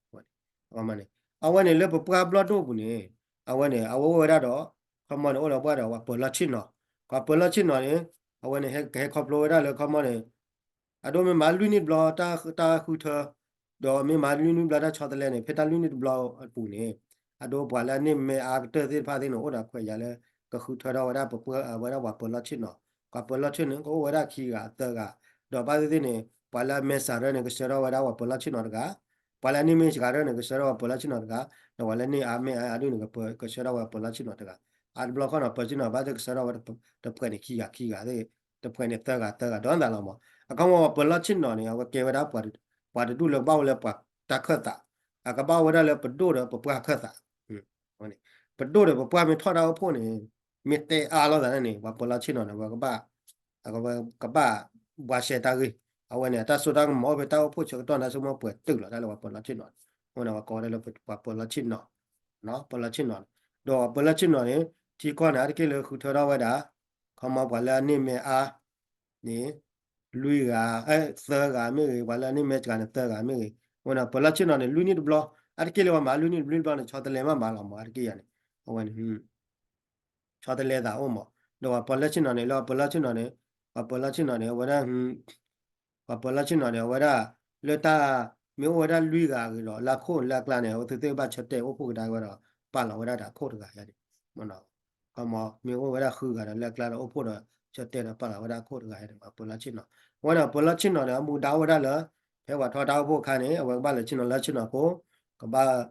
အဝဲန့ၣ်, အဝဲန့ၣ်လၢပပှၢ်ဘျီၣ်ဒိၣ်ပူၤန့ၣ်, အဝဲန့ၣ် အဝဲအိၣ်ဝဲဒၣ်ဒီး ခီမီန့ၣ် အိၣ်ဒီးပှၤဒီးပှၤပၢၤလီၢ်ဆ့ၣ်နီၤ, ပှၤပၢၤလီၢ်ဆ့ၣ်နီၤန့ၣ် အဝဲန့ၣ် ကဟဲခီဖျိဝဲဒၣ်လၢခီမီန့ၣ် အဒိမ့ၢ်မၤလွံၢ်နံၣ်တဘျီ တၢ်ဃုထၢ ဒီးမ့ၢ်မၤလွံၢ်နံၣ်တဘျီတၢ်ဆီတလဲန့ၣ် ဖဲတၢ်လွံၢ်နံၣ်တဘျီအပူၤန့ၣ် အဒိပှၤလၢအန့ၢ်မဲအါကတၢၢ်သ့ၣ်တဖၣ်သ့ၣ်န့ၣ် အိၣ်ဒီးခွဲးယာ်လၢ ကဃုထၢထီၣ်ဝဲဒၣ်ပပှၢ် ဝဲဒၣ်ပှၤပၢၤလီၢ်ဆ့ၣ်နီၤ, ပှၤပၢၤလီၢ်ဆ့ၣ်နီၤန့ၣ် ကအိၣ်ဝဲဒၣ်ခံဂၤသၢဂၤ, ဒီးဘၣ်သ့ၣ်သ့ၣ်န့ၣ် ပှၤလၢအမဲစှၤရၢန့ၣ် ကဆှၢထီၣ်ဝဲဒၣ်ပှၤပၢၤလီၢ်ဆ့ၣ်နီၤတဂၤ, ပှၤလၢအန့ၢ်မဲစှၤရၢန့ၣ် ကဆှၢထီၣ်ပှၤပၢၤလီၢ်ဆ့ၣ်နီၤတဂၤ, ဒီးပှၤလၢအန့ၢ်အါမဲအါဒုန့ၣ် ကဆှၢထီၣ်ဝဲပၢၤလီၢ်ဆ့ၣ်နီၤတဂၤ, အါတဘျီခီနီၤ ပၢၤဆ့ၣ်နီၤဘၣ်သ့ၣ်ကဆှၢထီၣ်ဝဲ တဖှဲးန့ၣ်ခံဂၤခံဂၤသ့ၣ် တဖှဲးန့ၣ်သၢဂၤသၢဂၤ ဒီးနသးလီၤမး, အခီမီပှၤပၢၤလီၢ်ဆ့ၣ်နီၤန့ၣ် အဝဲကဲဝဲဒၣ် ပှၤတဒူၣ်လၢကဘၣ်အိၣ်လၢပှၤတၢ်ခၢၣ်သး, အကဘၣ်အိၣ်ဝဲဒၣ်လၢပဒိၣ်ဒီးပပှၢ်ခၢၣ်သး, ပဒိၣ်ဒီးပပှၢ်မ့ၢ်ထီၣ်တၢ်အိၣ်ဖှိၣ်န့ၣ် မ့ၢ်တဲအါလိာ်သးန့ၣ် ပှၤပၢၤလီၢ်ဆ့ၣ်နီၤန့ၣ် အဝဲကဘၣ် အဝဲကဘၣ်ဘှါရှဲတၢ်ဂ့ၢ်, အဝဲန့ၣ် အတၢ်စိတၢ်ကမီၤအိၣ်ဖဲတၢ်အိၣ်ဖှိၣ်ဆၢကတီၢ်န့ၣ် ဆိကမိၣ်ပှဲၤတုာ်လီၤတၢ်လၢပှၤပၢၤလီၢ်ဆ့ၣ်နီၤ, အဃိန့ၣ် ပှၤကိးဝဲဒၣ်လၢပှၤပၢၤလီၢ်ဆ့ၣ်နီၤ, ပၢၤလီၢ်ဆ့ၣ်နီၤ, ဒီးပှၤပၢၤလီၢ်ဆ့ၣ်နီၤန့ၣ် ထံကီၢ်န့ၣ် အါတက့ၢ်လၢဃုထၢထီၣ်ဝဲဒၣ် ခီမီပှၤလၢအန့ၢ်မဲအါ န့ၣ် လွံၢ်ဂၤ သၢဂၤမ့ၢ်ဂ့ၤ, ပှၤလၢအန့ၢ်မဲစှၤန့ၣ် သၢဂၤမ့ၢ်ဂ့ၤ, အဃိန့ၣ် ပၢၤလီၢ်ဆ့ၣ်နီၤန့ၣ် လွံၢ်နံၣ်တဘျီ, အါတက့ၢ်လၢပှၤမၤလွံၢ်နံၣ်တဘျီတဘျီန့ၣ် ဆီတလဲမးမးလီၤမး အါတက့ၢ်ယၤန့ၣ်, အဝဲန့ၣ် ဆီတလဲသးအိၣ်မး, ဒီးပှၤပၢၤလီၢ်ဆ့ၣ်နီၤန့ၣ် လၢပှၤပၢၤလီၢ်ဆ့ၣ်နီၤန့ၣ်, ပှၤပၢၤလီၢ်ဆ့ၣ်နီၤန့ၣ် အဝဲဒၣ် ပှၤပၢၤလီၢ်ဆ့ၣ်နီၤန့ၣ် အဝဲဒၣ် လၢတၢ် မ့ၢ်အိၣ်ဝဲဒၣ်လွံၢ်ဂၤအဂ့ၤဒီး လၢခိၣ်လၢအကျါန့ၣ် အဝဲသ့ၣ်သ့ၣ်ဘၣ်ဆၢတဲာ်အိၣ်ဖှိၣ်ကဒါဝဲဒီး ပာ်လီၤဝဲဒၣ်ဒီးအခိၣ်တဂၤယါန့ၣ်, ခီမီ မ့ၢ်အိၣ်ဝဲဒၣ်ဃုဂၤဒီးလၢအကျါဒီးအိၣ်ဖှိၣ်ဒီး ဆၢတဲာ်ဒီးပာ်လီၤဝဲဒၣ်အခိၣ်တဂၤယါန့ၣ် ပှၤပၢၤလီၢ်ဆ့ၣ်နီၤ, အဝဲန့ၣ် ပၢၤလီၢ်ဆ့ၣ်နီၤန့ၣ် အမူဒါအိၣ်ဝဲဒၣ်လၢ ဖဲပှၤထီၣ်တၢ်အိၣ်ဖှိၣ်အခါန့ၣ် အဝဲကဘၣ်လဲၤဆ့ၣ်နီၤလၢဆ့ၣ်နီၤခိၣ်, ကဘၣ်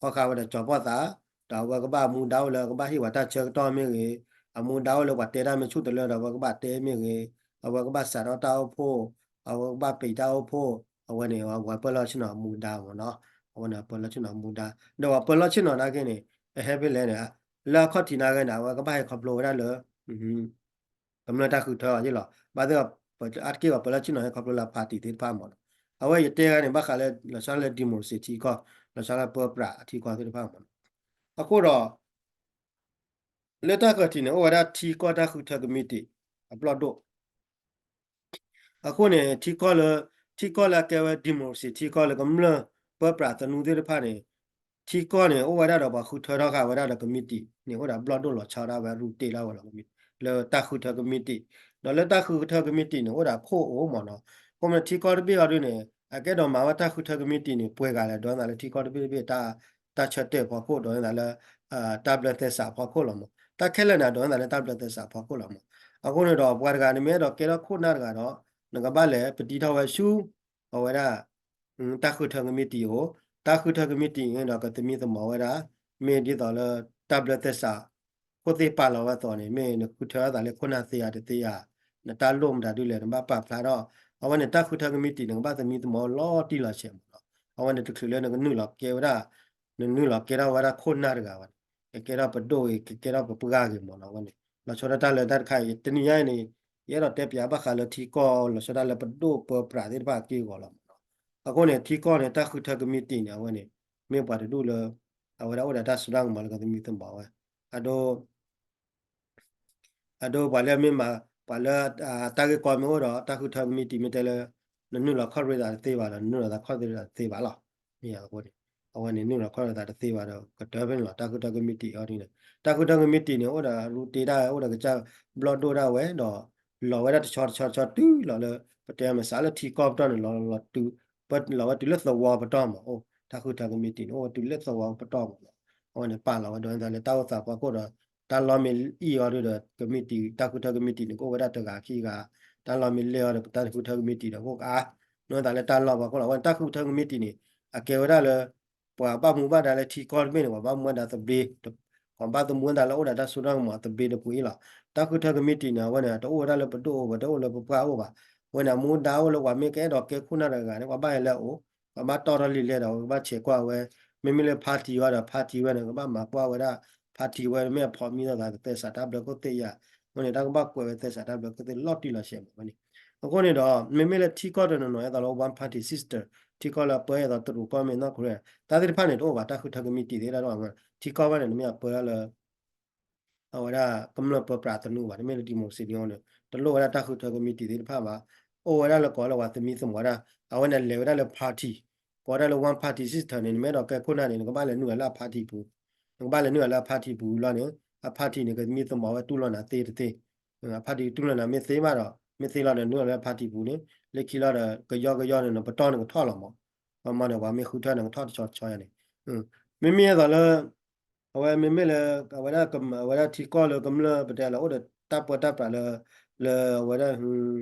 ဖီၣ်ဃာ်ဝဲဒီးကၠီၤပီၣ်သး, ဒီးအဝဲကဘၣ်မူဒါအိၣ်လၢကဘၣ်ဟ့ၣ်ပှၤတၢ်ဆၢကတီၢ်မ့ၢ်ဂ့ၤ, အမူဒါအိၣ်လၢပှၤတဲတၢ်မ့ၢ်ဆူၣ်တလၢဒီး အဝဲကဘၣ်တဲမ့ၢ်ဂ့ၤ, အဝဲကဘၣ်စးထီၣ်တၢ်အိၣ်ဖှိၣ်, အဝဲကဘၣ်ပံးတၢ်အိၣ်ဖှိၣ်, အဝဲန့ၣ် ပှၤပၢၤလီၢ်ဆ့ၣ်နီၤအမူဒါမးနီၤ, အဝဲန့ၣ်ပၢၤလီၢ်ဆ့ၣ်နီၤအမူဒါ, ဒီးပှၤပၢၤလီၢ်ဆ့ၣ်နီၤနာ်က့န့ၣ် အဟဲဖဲလဲၣ်န့ၣ်, လၢအခီၣ်ထံးနာ်က့န့ၣ် အဝဲကဘၣ်ဟဲခီဖျိဝဲဒၣ်လၢ ကမျၢၢ်တၢ်ဃုထၢအီၤယ့ၢ်လီၤ. ဘၣ်သ့ၣ် အါတက့ၢ်ပှၤပၢၤလီၢ်ဆ့ၣ်နီၤဟဲခီဖျိလၢ party သ့ၣ်တဖၣ်မးနီၤ. အဝဲယတဲဂၤန့ၣ် ဘၣ်ဃးလၢ လီၤဆီဒၣ်တၢ်လၢ democracy ထံကီၢ်, လီၤဆီဒၣ်တၢ်လၢပၢပြးထံကီၢ်သ့ၣ်တဖၣ်မးနီၤ. အဃိဒီး လၢတၢ်ဃၢၤထံးန့ၣ် အိၣ်ဝဲဒၣ်ထံကီၢ်တၢ်ဃုထၢကမံးတံာ်အဘျီၣ်ဒိၣ် အဃိန့ၣ် ထံကီၢ်လၢ, ထံကီၢ်လၢအကဲဝဲ democracy ထံကီၢ်လၢကမျၢၢ်ပၢပြးသနူသ့ၣ်တဖၣ်န့ၣ်, ထံကီၢ်န့ၣ် အိၣ်ဝဲဒၣ်ဒီးပှၤဃုထၢထီၣ်ဃာ်ဝဲဒၣ်ဒီးကမံးတံာ်န့ၣ် အိၣ်ဒီးဘျီၣ်ဒိၣ်လီၤဆီဒၣ်ဝဲ ရူတ့ၢ်ဒၣ်ဝဲလီၤ လၢတၢ်ဃုထၢကမံးတံာ်, ဒီးလၢတၢ်ဃုထၢကမံးတံာ်န့ၣ် အိၣ်ဒီးခိၣ်အိၣ်မးနီၤ. အဃိန့ၣ်ထံကီၢ်တဘ့ၣ်အီၤဒုန့ၣ် အကဲဒိးမၤဝဲတၢ်ဃုထၢကမံးတံာ်န့ၣ် ပှဲၤဂၤလဲၣ် ဒိးန့ၢ်သးလၢထံကီၢ်တဘ့ၣ်တဘ့ၣ် တၢ်ဆၢတဲာ်ဖီခိၣ် ဒိးန့ၢ်သးလၢ တၢ်ဘျၢသဲစးဖီခိၣ်လီၤမး. တၢ်ခဲလၢာ်န့ၣ် ဒိးန့ၢ်သးလၢတၢ်ဘျၢသဲစးဖီခိၣ်လီၤမး. အဃိန့ၣ်ဒီး ပှၤတဂၤန့ၣ်မ့ၢ်အဲၣ်ဒိးကဲထီၣ်ခိၣ်နၢ်တဂၤဒီး နကဘၣ်လဲၤပတံထီၣ်ဝဲဆူ အဝဲဒၣ် တၢ်ဃုထၢကမံးတံာ်အိၣ်, တၢ်ဃုထၢကမံးတံာ်န့ၣ်ဒီးကသမံသမိးဝဲဒၣ် မ့ၢ်ဒ်သိးလၢ တၢ်ဘျၢသဲစး ခိၣ်သ့ၣ်ပာ်လီၤဝဲအသိးန့ၣ် မ့ၢ်နဃုထၢအသးလၢခိၣ်နၢ်သ့ဧါတသ့ဧါ, နတၢ်လိၣ်မတၤဒ်လဲၣ် နဘၣ်ပာ်ဖျါထီၣ်. အဝဲန့ၣ် တၢ်ဃုထၢကမံးတံာ်န့ၣ် ကဘၣ်သမံသမိးလီၤတံၢ်လီၤဆဲးမးနီၤ. အဝဲန့ၣ်တချုးလၢနကနုာ်လီၤကဲဝဲဒၣ်, နနုာ်လီၤကဲထီၣ်ဝဲဒၣ်ခိၣ်နၢ်တဂၤဘၣ်န့ၣ်, ကကဲထီၣ်ပဒိၣ်ဂ့ၤ ကကဲထီၣ်ပပှၢ်ဂ့ၤမးနီၤ. အဝဲန့ၣ် လီၤဆီဒၣ်တၢ်လၢတၢ်တခါအံၤ တနံၤညါအံၤန့ၣ် ယအဲၣ်ဒိးတဲပၠးဘၣ်ဃးလၢထံကီၢ် လီၤဆီဒၣ်တၢ်လၢပဒိၣ်ပၢပြးသ့ၣ်တဖၣ်အက့ၢအဂီၤလီၤမးနီၤ. အဃိန့ၣ် ထံကီၢ်န့ၣ် တၢ်ဃုထၢကမံးတံာ်န့ၣ် အဝဲန့ၣ် မ့ၢ်ပှၤတဒူၣ်လၢ အဝဲဒၣ်အိၣ်ဒီးတၢ်စိတၢ်ကမီၤလၢကသမံသမိးဝဲ, အဒိ အဒိ ပှၤလၢမ့ၢ်မၤ ပှၤလၢ တၢ်ဂ့ၢ်ကီမ့ၢ်အိၣ်ဒီး တၢ်ဃုထၢကမံးတံာ်မ့ၢ်တဲလၢ နနုာ်လီၤခီၣ်ရ့သးတသ့ဘၣ်ဒီး နနုာ်လီၤသးခီၣ်ရ့သးတသ့ဘၣ်လီၤ. မ့ၢ်အဃိန့ၣ် အဝဲန့ၣ်နုာ်လီၤခီၣ်ရ့သးတသ့ဘၣ်ဒီး ကတၢၢ်ဖဲန့ၣ်လီၤ. တၢ်ဃုထၢကမံးတံာ်အီၤဒ်န့ၣ် တၢ်ဃုထၢကမံးတံာ်န့ၣ် အိၣ်ဒီးရူတ့ၢ်ဒၣ်ဝဲ အိၣ်ဒီးကစၢ်ဘျီၣ်ဒိၣ်ဒၣ်ဝဲဒီး လီၤဝဲဒၣ်တဆီတဆီတဆီတုၤလီၤလၢ ပတဲမ့ၢ်စးလၢထံကီၢ်ပတီၢ်န့ၣ် လီၤ လီၤဝဲတုၤလၢသဝီပတီၢ်မး အိၣ် တၢ်ဃုထၢကမံးတံာ်န့ၣ် အိၣ်ဝဲတုၤလၢသဝီပတီၢ်မးနီၤ. အဝဲန့ၣ်ပာ်လီၤဝဲဒိးန့ၢ်သးလၢတၢ်အိၣ်သးဖီခိၣ်ဒီး တၢ်လီၢ်မ့ၢ်အံၣ်အီၤဒုဒီး ကမံးတံာ် တၢ်ဃုထၢကမံးတံာ်န့ၣ် ကအိၣ်ဝဲဒၣ်တဂၤခံဂၤ, တၢ်လီၢ်မ့ၢ်လဲၢ်အီၤဒီး တၢ်ဃုထၢကမံးတံာ်ဒီး ကအိၣ်အါ ဒိးန့ၢ်သးလၢတၢ်လီၢ်ဖီခိၣ်လီၤ. အဝဲန့ၣ်တၢ်ဃုထၢကမံးတံာ်န့ၣ် အကဲဝဲဒၣ်လၢ ပှၤဘၣ်မူဘၣ်ဒါလၢထံကီၢ်တဘ့ၣ်န့ၣ် ပှၤဘၣ်မူဘၣ်ဒါသဘျ့ ပှၤဘၣ်သမူဘၣ်ဒါလၢအိၣ်ဒီးတၢ်စိတၢ်ကမီၤသဘျ့တပူၤအံၤလီၤ. တၢ်ဃုထၢကမံးတံာ်န့ၣ် အဝဲန့ၣ် တအိၣ်ဝဲဒၣ်လၢပဒိၣ်အိၣ်ဘၣ် တအိၣ်လၢပပှၢ်အိၣ်ဘၣ်. အဝဲန့ၣ် အမူဒါအိၣ်လၢပှၤမ့ၢ်ကအဲၣ်ဒိးကဲခိၣ်နၢ်တဂၤန့ၣ် ပှၤဘၣ်ဟဲလၢအအိၣ်, ပှၤဘၣ်တီၢ်ထီၣ်လံာ်လဲၢ်ဒီး ပဘၣ်ဆဲးကွၢ်ဝဲ, မ့မ့ၢ်လၢ party ဝဲဒီး party ဝဲန့ၣ် ကဘၣ်မၤကွၢ်ဝဲဒၣ် party ဝဲမ့ၢ်အဖိးမံလိာ်သးသဲစးတၢ်ဘျၢခိၣ်သ့ၣ်ယါ, အဃိန့ၣ် တၢ်ကဘၣ်ကွဲးဝဲသဲစးတၢ်ဘျၢခိၣ်သ့ၣ်လီၤတံၢ်လီၤဆဲးမးဝဲန့ၣ်. အဃိန့ၣ်ဒီး မ့မ့ၢ်လၢထံကီၢ်တနီၤနီၤ အသိးလၢ one party system ထံကီၢ်လၢအပၢအသိးတရူးကီၢ်မ့ၢ်နီၢ်ကရ့ၣ် တၢ်သ့ၣ်တဖၣ်န့ၣ် တအိၣ်ဘၣ် တၢ်ဃုထၢကမံးတံာ်သ့ၣ်တဖၣ် ထံကီၢ်ဘၣ်န့ၣ် တမ့ၢ်အပၢလၢ အဝဲဒၣ်ကမျၢၢ်ပၢပြးသနူဘၣ်, တမ့ၢ်လၢ democracy န့ၣ် တလိၣ်ဝဲဒၣ်တၢ်ဃုထၢကမံးတံာ်သ့ၣ်တဖၣ်ဘၣ်, အိၣ်ဝဲဒၣ်လၢကိးလၢပှၤသမံသမိးဒၣ်, အဝဲန့ၣ်လဲၤဝဲဒၣ်လၢ party, ကိးဝဲဒၣ်လၢ one party system န့ၣ် နမ့ၢ်အဲၣ်ဒိးကဲခိၣ်နၢ်န့ၣ် နကဘၣ်လဲၤနုာ်လီၤလၢအ party ပူၤ, နကဘၣ်လဲၤနုာ်လီၤလၢအ party ပူၤလီၤန့ၣ် အ party န့ၣ် ကသမံသမိးဝဲတူၢ်လိာ်နၤသ့တသ့, အ party တူၢ်လိာ်နၤမ့ၢ်သ့မးဒီး မ့ၢ်သ့လီၤဒီးနုာ်လီၤလၢအ party ပူၤန့ၣ် လၢခံလီၤဒီး ကယီကယီန့ၣ် နပတီၢ်န့ၣ်ကထီၣ်လီၤမး, မ့ၢ်န့ၣ် ပှၤမ့ၢ်ဃုထၢန့ၣ် ကထီၣ်တဆီဆီယါန့ၣ်, မ့မ့ၢ်အသိးလၢ အဝဲမ့မ့ၢ်လၢ အဝဲဒၣ်ကမ အဝဲဒၣ်ထံကီၢ်လၢကမျၢၢ်ပတဲလၢ အိၣ်ဒီးတၢ်ပၢတၢ်ပြးလၢ လၢအဝဲဒၣ်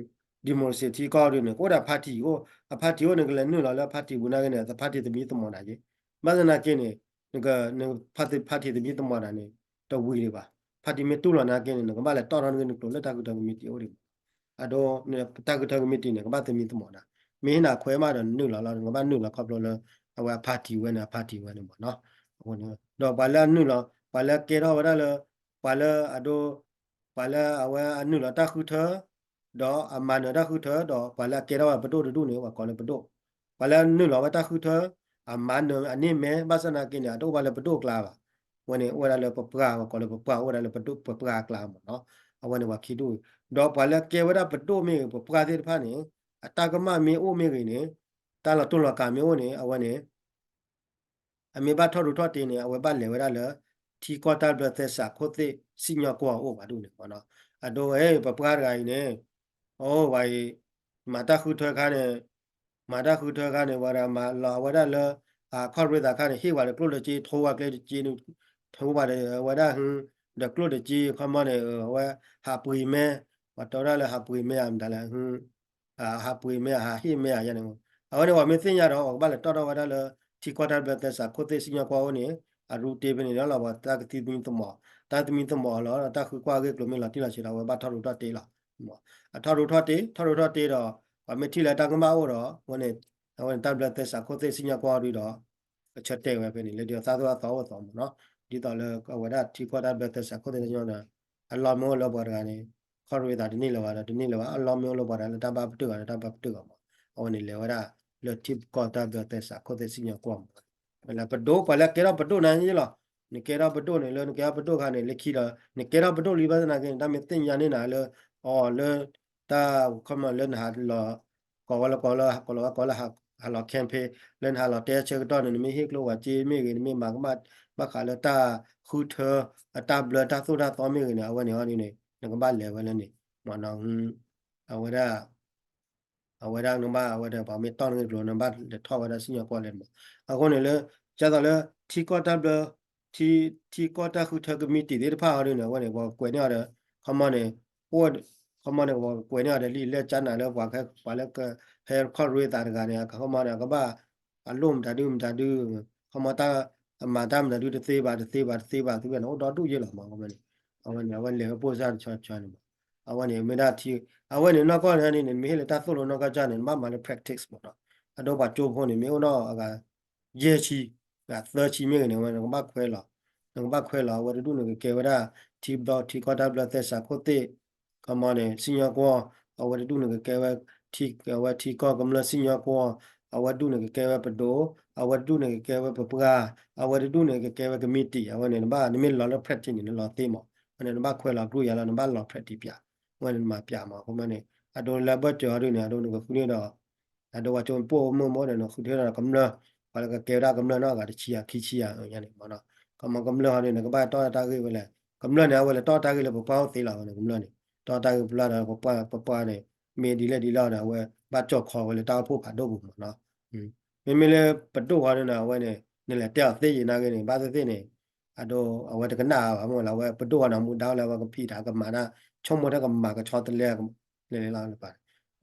democracy ထံကီၢ်ဒ်န့ၣ် ကအိၣ်ဒီး party အိၣ် အ party အိၣ်န့ၣ် ကလဲၤနုာ်လီၤလၢအ party ပူၤနာ်က့န့ၣ် အ party သမံသမိးနၤက့, ဘၣ်ဆၣ်နာ်က့န့ၣ် နက န party သမံသမိးနၤန့ၣ် တဝံၤဒံးဘၣ်, party မ့ၢ်တူၢ်လိာ်နၤက့န့ၣ် နကဘၣ်လဲၤတီၢ်ထီၣ်နဂ့ၢ်နကျိၤလၢတၢ်ဃုထၢကမံးတံာ်အိၣ်ဒံးဘၣ်, အဒိ တၢ်ဃုထၢကမံးတံာ်န့ၣ် ကဘၣ်သမံသမိးနၤ, မ့ၢ်ဟ့ၣ်နၤခွဲးမးဒီးနနုာ်လီၤလီၤ နကဘၣ်နုာ်လီၤခီဖျိလၢ အဝဲအ party ဝဲန့ၣ် အ party ဝဲန့ၣ်မးနီၤ, အဃိန့ၣ် ဒီးပှၤလၢအနုာ်လီၤ ပှၤလၢကဲထီၣ်ဝဲဒၣ်လၢ ပှၤလၢအဒိ ပှၤလၢအဝဲအနုာ်လီၤတၢ်ဃုထၢ ဒီးအမၤနၢၤတၢ်ဃုထၢ ဒီးပှၤလၢအကဲထီၣ်ဝဲပဒိၣ်တဒူၣ်န့ၣ် ပှၤကိးလၢပဒိၣ်, ပှၤလၢအနုာ်လီၤဝဲတၢ်ဃုထၢ အမၤနၢၤအန့ၢ်မဲ ဘၣ်ဆၣ်နာ်က့န့ၣ် အတအိၣ်ဘၣ်လၢပဒိၣ်အကျါဘၣ်, အဝဲန့ၣ် အိၣ်ဝဲဒၣ်လၢပပှၢ် ပှၤကိးလၢပပှၢ် အိၣ်ဝဲဒၣ်လၢပဒိၣ်ပပှၢ်အကျါမးနီၤ, အဝဲန့ၣ်ပှၤခံဒူၣ်, ဒီးပှၤလၢကဲဝဲဒၣ်ပဒိၣ်မ့ၢ်ဂ့ၤ ပပှၢ်သ့ၣ်တဖၣ်န့ၣ် အတၢ်ကမၣ်မ့ၢ်အိၣ်မ့ၢ်ဂ့ၤန့ၣ် တၢ်လီၤတူၢ်လီၤကာ်မ့ၢ်အိၣ်န့ၣ် အဝဲန့ၣ် အမ့ၢ်ဘၣ်ထီၣ်ရူးထီၣ်တ့ၢ်န့ၣ် အဝဲဘၣ်လဲၤဝဲဒၣ်လၢ ထံကီၢ်တၢ်ဘျၢသဲစးခိၣ်သ့ၣ်စံၣ်ညီၣ်ကွီၢ်အိၣ်ဘၣ်ဒ်န့ၣ်မးနီၤ, အဒိဝဲ ပပှၢ်တဂၤအံၤန့ၣ် အိၣ်ဝဲအံၤ မၤတၢ်ဃုထၢခါန့ၣ် မၤတၢ်ဃုထၢခါန့ၣ် ဝဲဒၣ်မၤလီၤဝဲဒၣ်လၢ အခီၣ်ရ့သးခါန့ၣ် ဟ့ၣ်ဝဲဒီးကျိၣ်ဒီးစ့ ထိဝဲကျဲဒီးစ့ ထိဝဲဒီးဝဲဒၣ် ဒီးကျိၣ်ဒီးစ့ ခီမီန့ၣ် အဝဲ ဟးပှ့ၤမဲ ပှၤတဲဝဲဒၣ်လၢဟးပှ့ၤမဲ အမတၤလဲၣ် ဟးပှ့ၤမဲ ဟးဟ့ၣ်မဲ ယါန့ၣ်, အဝဲန့ၣ် ပှၤမ့ၢ်သ့ၣ်ညါဒီး ပှၤကဘၣ်လဲၤတီၣ်ထီၣ်ဝဲဒၣ်လၢ ထံကီၢ်တၢ်ဘျၢသဲစးခိၣ်သ့ၣ်စံၣ်ညီၣ်ကွီၢ်အိၣ်န့ၣ် အရူတ့ဖဲန့ၣ်လီၤ ပှၤတၢ်ကသမံသမိး တၢ်သမံသမိးအီၤလီၤ တၢ်ဃုကွၢ်အဂ့ၢ်ကျိၤမ့ၢ်လီၤတံၢ်လီၤဆဲးဒီး အဝဲဘၣ်ထီၣ်ရူးထီၣ်တ့ၢ်လီၤ. အထီၣ်ရူးထီၣ်တ့ၢ် ထီၣ်ရူးထီၣ်တ့ၢ်ဒီး ပှၤမ့ၢ်ထံၣ်လၢတၢ်ကမၣ်အိၣ်ဒီး အဝဲန့ၣ် အဝဲန့ၣ်တၢ်ဘျၢသဲစးခိၣ်သ့ၣ်စံၣ်ညီၣ်ကွီၢ်ဒုဒီး ကဆၢတဲာ်ဝဲဖဲန့ၣ် လၢဒ်သိးသးသီအိၣ်သီမးနီၤ ဒ်သိးလၢအဝဲဒၣ်ထံကီၢ်တၢ်ဘျၢသဲစးခိၣ်သ့ၣ်စံၣ်ညီၣ်ဒီး အလီၢ်မ့ၢ်အိၣ်လၢပှၤတဂၤန့ၣ် ခီၣ်ရ့သးတန့ၢ်လၢၤဘၣ်ဒီးတန့ၢ်လၢၤဘၣ် အလီၢ်မ့ၢ်အိၣ်လၢပှၤတဂၤလၢတၢ်ဘၣ်ပတုာ်ဂၤဒီးတၢ်ဘၣ်ပတုာ်ဂၤမး အဝဲန့ၣ်လဲၤဝဲဒၣ် လၢထံကီၢ်တၢ်ဘျၢသဲစးခိၣ်သ့ၣ်စံၣ်ညီၣ်ကွီၢ်မး, ဝဲလၢပဒိၣ် ပှၤလၢကဲထီၣ်ပဒိၣ်နၤယ့လီၤ, နကဲထီၣ်ပဒိၣ်န့ၣ် လၢနကဲထီၣ်ပဒိၣ်ခါန့ၣ် လၢခံဒီး နကဲထီၣ်ပဒိၣ်လံဘၣ်သနာ်က့န့ၣ် တၢ်မ့ၢ်သ့ၣ်ညါန့ၢ်နၤလၢ အီၤလၢ တၢ်ခီမီလၢနဟးလီၤ ကိးဝဲလၢကိးလၢ ကိးလီၤဝဲကိးလၢ ဟးလီၤ campaign လၢနဟးလီၤတဲဆၢကတီၢ်န့ၣ် နမ့ၢ်ဟ့ၣ်ကျိဝဲစ့မ့ၢ်ဂ့ၤ နမ့ၢ်မၤကမၣ်ဘၣ်ဃးလၢတၢ်ဃုထၢ အတၢ်ဘျၢတၢ်သိၣ်တၢ်သီမ့ၢ်ဂ့ၤန့ၣ် အဝဲန့ၣ်အီၤဒ်န့ၣ် နကဘၣ်လဲၤဝဲလၢန့ၣ် မ့ၢ်နီၤ အဝဲဒၣ် အဝဲဒၣ်နဘၣ် အဝဲဒၣ်ပှၤမ့ၢ်တီၢ်န့ၢ်ကျိၤ နဘၣ်လဲၤထီၣ်ဝဲဒၣ်စံၣ်ညီၣ်ကွီၢ်လဲၣ်မး, အဃိန့ၣ်လၢ ကသိးလၢ ထံကီၢ်တၢ်ဘျၢ ထံ ထံကီၢ်တၢ်ဃုထၢကမံးတံာ်သ့ၣ်တဖၣ်အီၤဒ်န့ၣ် အဝဲန့ၣ် ပှၤကွဲးန့ၢ်အီၤဒီး ခီမီန့ၣ် အိၣ် ခီမီန့ၣ် ပှၤကွဲးန့ၢ်အီၤဒီးလံာ်လဲၢ်ကၠါနၤလၢပှၤ ပှၤလၢကဟဲခီၣ်ရ့သးတဂၤန့ၣ် ခီမီန့ၣ် အကဘၣ် အလိၣ်မတၤဒုမတၤဒု ခီမီတၢ် အမၤတၢ်မတၤဒုတသ့ဘၣ် တသ့ဘၣ် တသ့ဘၣ် သုဝဲန့ၣ် အိၣ်ဒီဒူၣ်ယ့လီၤမး ခီမီန့ၣ် အဝဲန့ၣ် အဝဲလဲၤဝဲပိၢ်စၢ်တဆီဆီန့ၣ်မး အဝဲန့ၣ် မ့ၢ်ဒၣ်ထံ အဝဲန့ၣ် နီၢ်ကီၢ်န့ၣ်န့ၣ် မ့ၢ်ဟ့ၣ်လၢတၢ်သိၣ်လိနီၢ်ကီၢ်ကၢ်န့ၣ် နဘၣ်မၤလၢ practice မးနီၤ အဒိပှၤကၠိဖိန့ၣ် မ့ၢ်အိၣ်နီၢ်အဂၤ ယဲၢ်ဆံ အသၢဆံမ့ၢ်ဂ့ၤန့ၣ် အဝဲနကဘၣ်ခွဲးလီၤ နကဘၣ်ခွဲးလီၤ အဝဲတဒူၣ်န့ၣ်ကကဲဝဲဒၣ် ထံဘျီ ထံကီၢ်တၢ်ဘျၢသဲစးခိၣ်သ့ၣ် ခီမီန့ၣ် စံၣ်ညီၣ်ကွီၢ် အဝဲတဒူၣ်န့ၣ်ကကဲဝဲ ထံ အဝဲထံကီၢ်ကမျၢၢ်စံၣ်ညီၣ်ကွီၢ် အဝဲဒူၣ်န့ၣ်ကကဲဝဲပဒိၣ် အဝဲဒူၣ်န့ၣ်ကကဲဝဲပပှၢ် အဝဲတဒူၣ်န့ၣ်ကကဲဝဲကမံးတံာ် အဝဲန့ၣ် နဘၣ် နမ့ၢ်လီၤလၢ practice န့ၣ် နလီၤသ့မး အဝဲန့ၣ် နဘၣ်ခွဲးလီၤကြိၢ်ယၤလီၤ နဘၣ်လီၤ practice ပၠး အဝဲန့ၣ် နမၤပၠးမး အဃိမီန့ၣ် အဒိလၢဘၢၣ်စၢၤအီၤဒ်န့ၣ် အဒိနကဃုန့ၢ်ဒီး အဒိပှၤကၠိပိာ်မုၣ်မ့ၢ်ဒီး နဃုထၢဒီးကမျၢၢ် ပှၤလၢကကဲဝဲဒၣ်ကမျၢၢ်နီၢ်အဂၤတဆံယၤခံဆံယၤညါန့ၣ်မးနီၤ ခီမီကမျၢၢ်အီၤဒ်န့ၣ် ကဘၣ်တီၢ်တၢ်ဂ့ၢ်ဝဲလဲၣ် ကမျၢၢ်န့ၣ် အဝဲလဲၤတီၢ်တၢ်ဂ့ၢ်လၢပပှၢ်အိၣ်သ့လီၤ အဝဲန့ၣ် ကမျၢၢ်န့ၣ် တီၢ်တၢ်ဂ့ၢ်ပပှၢ်ဒီး ပပှၢ် ပပှၢ်န့ၣ် မ့ၢ်ဒ်လဲၣ်ဒ်လဲၣ်ဒီး အဝဲဘၣ်ကၠီၣ်ခီဝဲလၢတၢ်အိၣ်ဖှိၣ်ဖးဒိၣ်ပူၤမးနီၤ မ့မ့ၢ်လၢပဒိၣ်အီၤဒ်န့ၣ် အဝဲန့ၣ် နလဲၤတဲအီၤသ့ယံၤနာ်က့န့ၣ် ဘၣ်သ့ၣ်သ့ၣ်န့ၣ် အဒိ အဝဲတကနၣ်ဘၣ်မ့ၢ်လၢ အဝဲပဒိၣ်အီၤန့ၣ် မူဒါအိၣ်လၢအဝဲကဖံးတၢ်ကမၤတၢ် ဆိကမိၣ်တၢ်ကမၤကဆီတလဲ လဲၤလဲၤလီၤလၢပှၤ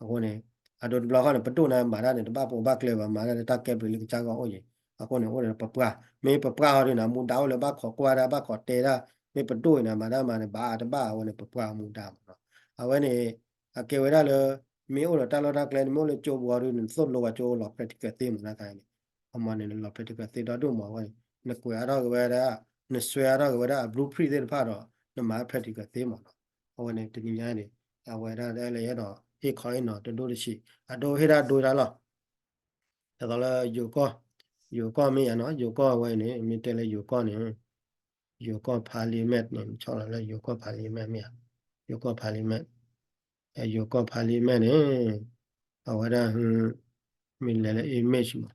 အဃိန့ၣ် အဒိတဘျီဃီန့ၣ် ပဒိၣ်န့ၣ်မၤတၢ်န့ၣ် တဘၣ်ပိာ်ဘၣ်ကျဲဘၣ် မၤတၢ်လၢတၢ်ကဲဘျုးလၢကစၢ်ဂီၢ်အိၣ်ယံၤ အဃိန့ၣ် အိၣ်ဒီးပပှၢ် မ့ၢ်ပပှၢ်အီၤဒ်န့ၣ် မူဒါအိၣ်လၢဘၣ်ခိးကွၢ်တၢ် ဘၣ်ခိးတဲတၢ် မ့ၢ်ပဒိၣ်အံၤန့ၣ် မၤတၢ်မၤန့ၣ် ဘၣ်တဘၣ်အဝဲန့ၣ် ပပှၢ်မူဒါမးနီၤ အဝဲန့ၣ် အကဲဝဲဒၣ်လၢ မ့ၢ်အိၣ်ဒီးတၢ်လီၢ်တၢ်ကျဲ နမ့ၢ်အိၣ်လၢကၠိပူၤအီၤဒ်န့ၣ် နသိၣ်လိဝဲကၠိလီၤ practical သ့မးတခါန့ၣ် အမၤန့ၣ် နလီၤ practical သ့ဒီဒူၣ်မးအဝဲန့ၣ် နကွဲးအါထီၣ်က့ၤဝဲဒၣ် နစွဲအါထီၣ်က့ၤဝဲဒၣ်အ blueprint သ့ၣ်တဖၣ်ဒီး နမၤ practical သ့မးနီၤ အဝဲန့ၣ် တနံၤညါန့ၣ် အဝဲဒၣ်လၢယအဲၣ်ဒိးဟ့ၣ်ခီဟ့ၣ်နီၤတဒိၣ်တဆံး အဒိဟ့ၣ်ဒၣ်ဒိတၢ်လီၤ ဒ်သိးလၢယိၤကီၢ် ယိၤကီၢ်မ့ၢ်ယါနီၤ ယိၤကီၢ်အဝဲန့ၣ် မ့ၢ်တဲလၢယိၤကီၢ်န့ၣ် ယိၤကီၢ် parliament န့ၣ် ဆီၣ်လီၤလၢယိၤကီၢ် parliament မ့ၢ်ဧါ ယိၤကီၢ် parliament ယိၤကီၢ် parliament န့ၣ် အဝဲဒၣ် မ့ၢ်လဲၤလၢ image မး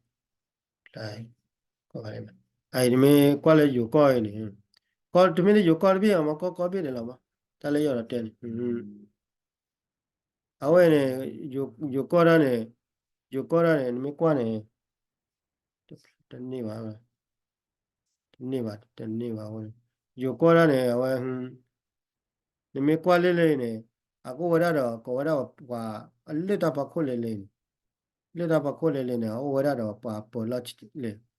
ကီၢ် parliament အအံၤ နမ့ၢ်ကွၢ်လၢယိၤကီၢ်အံၤန့ၣ် ကီၢ်တမ့ၢ်လၢယိၤကီၢ်တဘ့ၣ်အမး ကီၢ်ကီၢ်ဘ့ၣ်န့ၣ်လီၤမး တၢ်လၢယအဲၣ်ဒိးတဲန့ၣ် အဝဲန့ၣ် ယိၤကီၢ်ဒၣ်န့ၣ် ယိၤကီၢ်ဒၣ်န့ၣ် နမ့ၢ်ကွၢ်န့ၣ် တန့ၢ်ဘၣ် တန့ၢ်ဘၣ် တန့ၢ်ဘၣ်အဝဲန့ၣ် ယိၤကီၢ်ဒၣ်န့ၣ် အဝဲ နမ့ၢ်ကွၢ်လၢလၢအံၤန့ၣ် အကအိၣ်ဝဲဒၣ်ဒီး ကိးဝဲဒၣ်ပှၤ အလၢၢ်တၢ်ဖီခိၣ်လဲၤလဲၤန့ၣ် လၢၢ်တၢ်ဖီခိၣ်လဲၤလဲၤန့ၣ် အအိၣ်ဝဲဒၣ်ဒီးပှၤပၢၤလီၢ်လဲၤ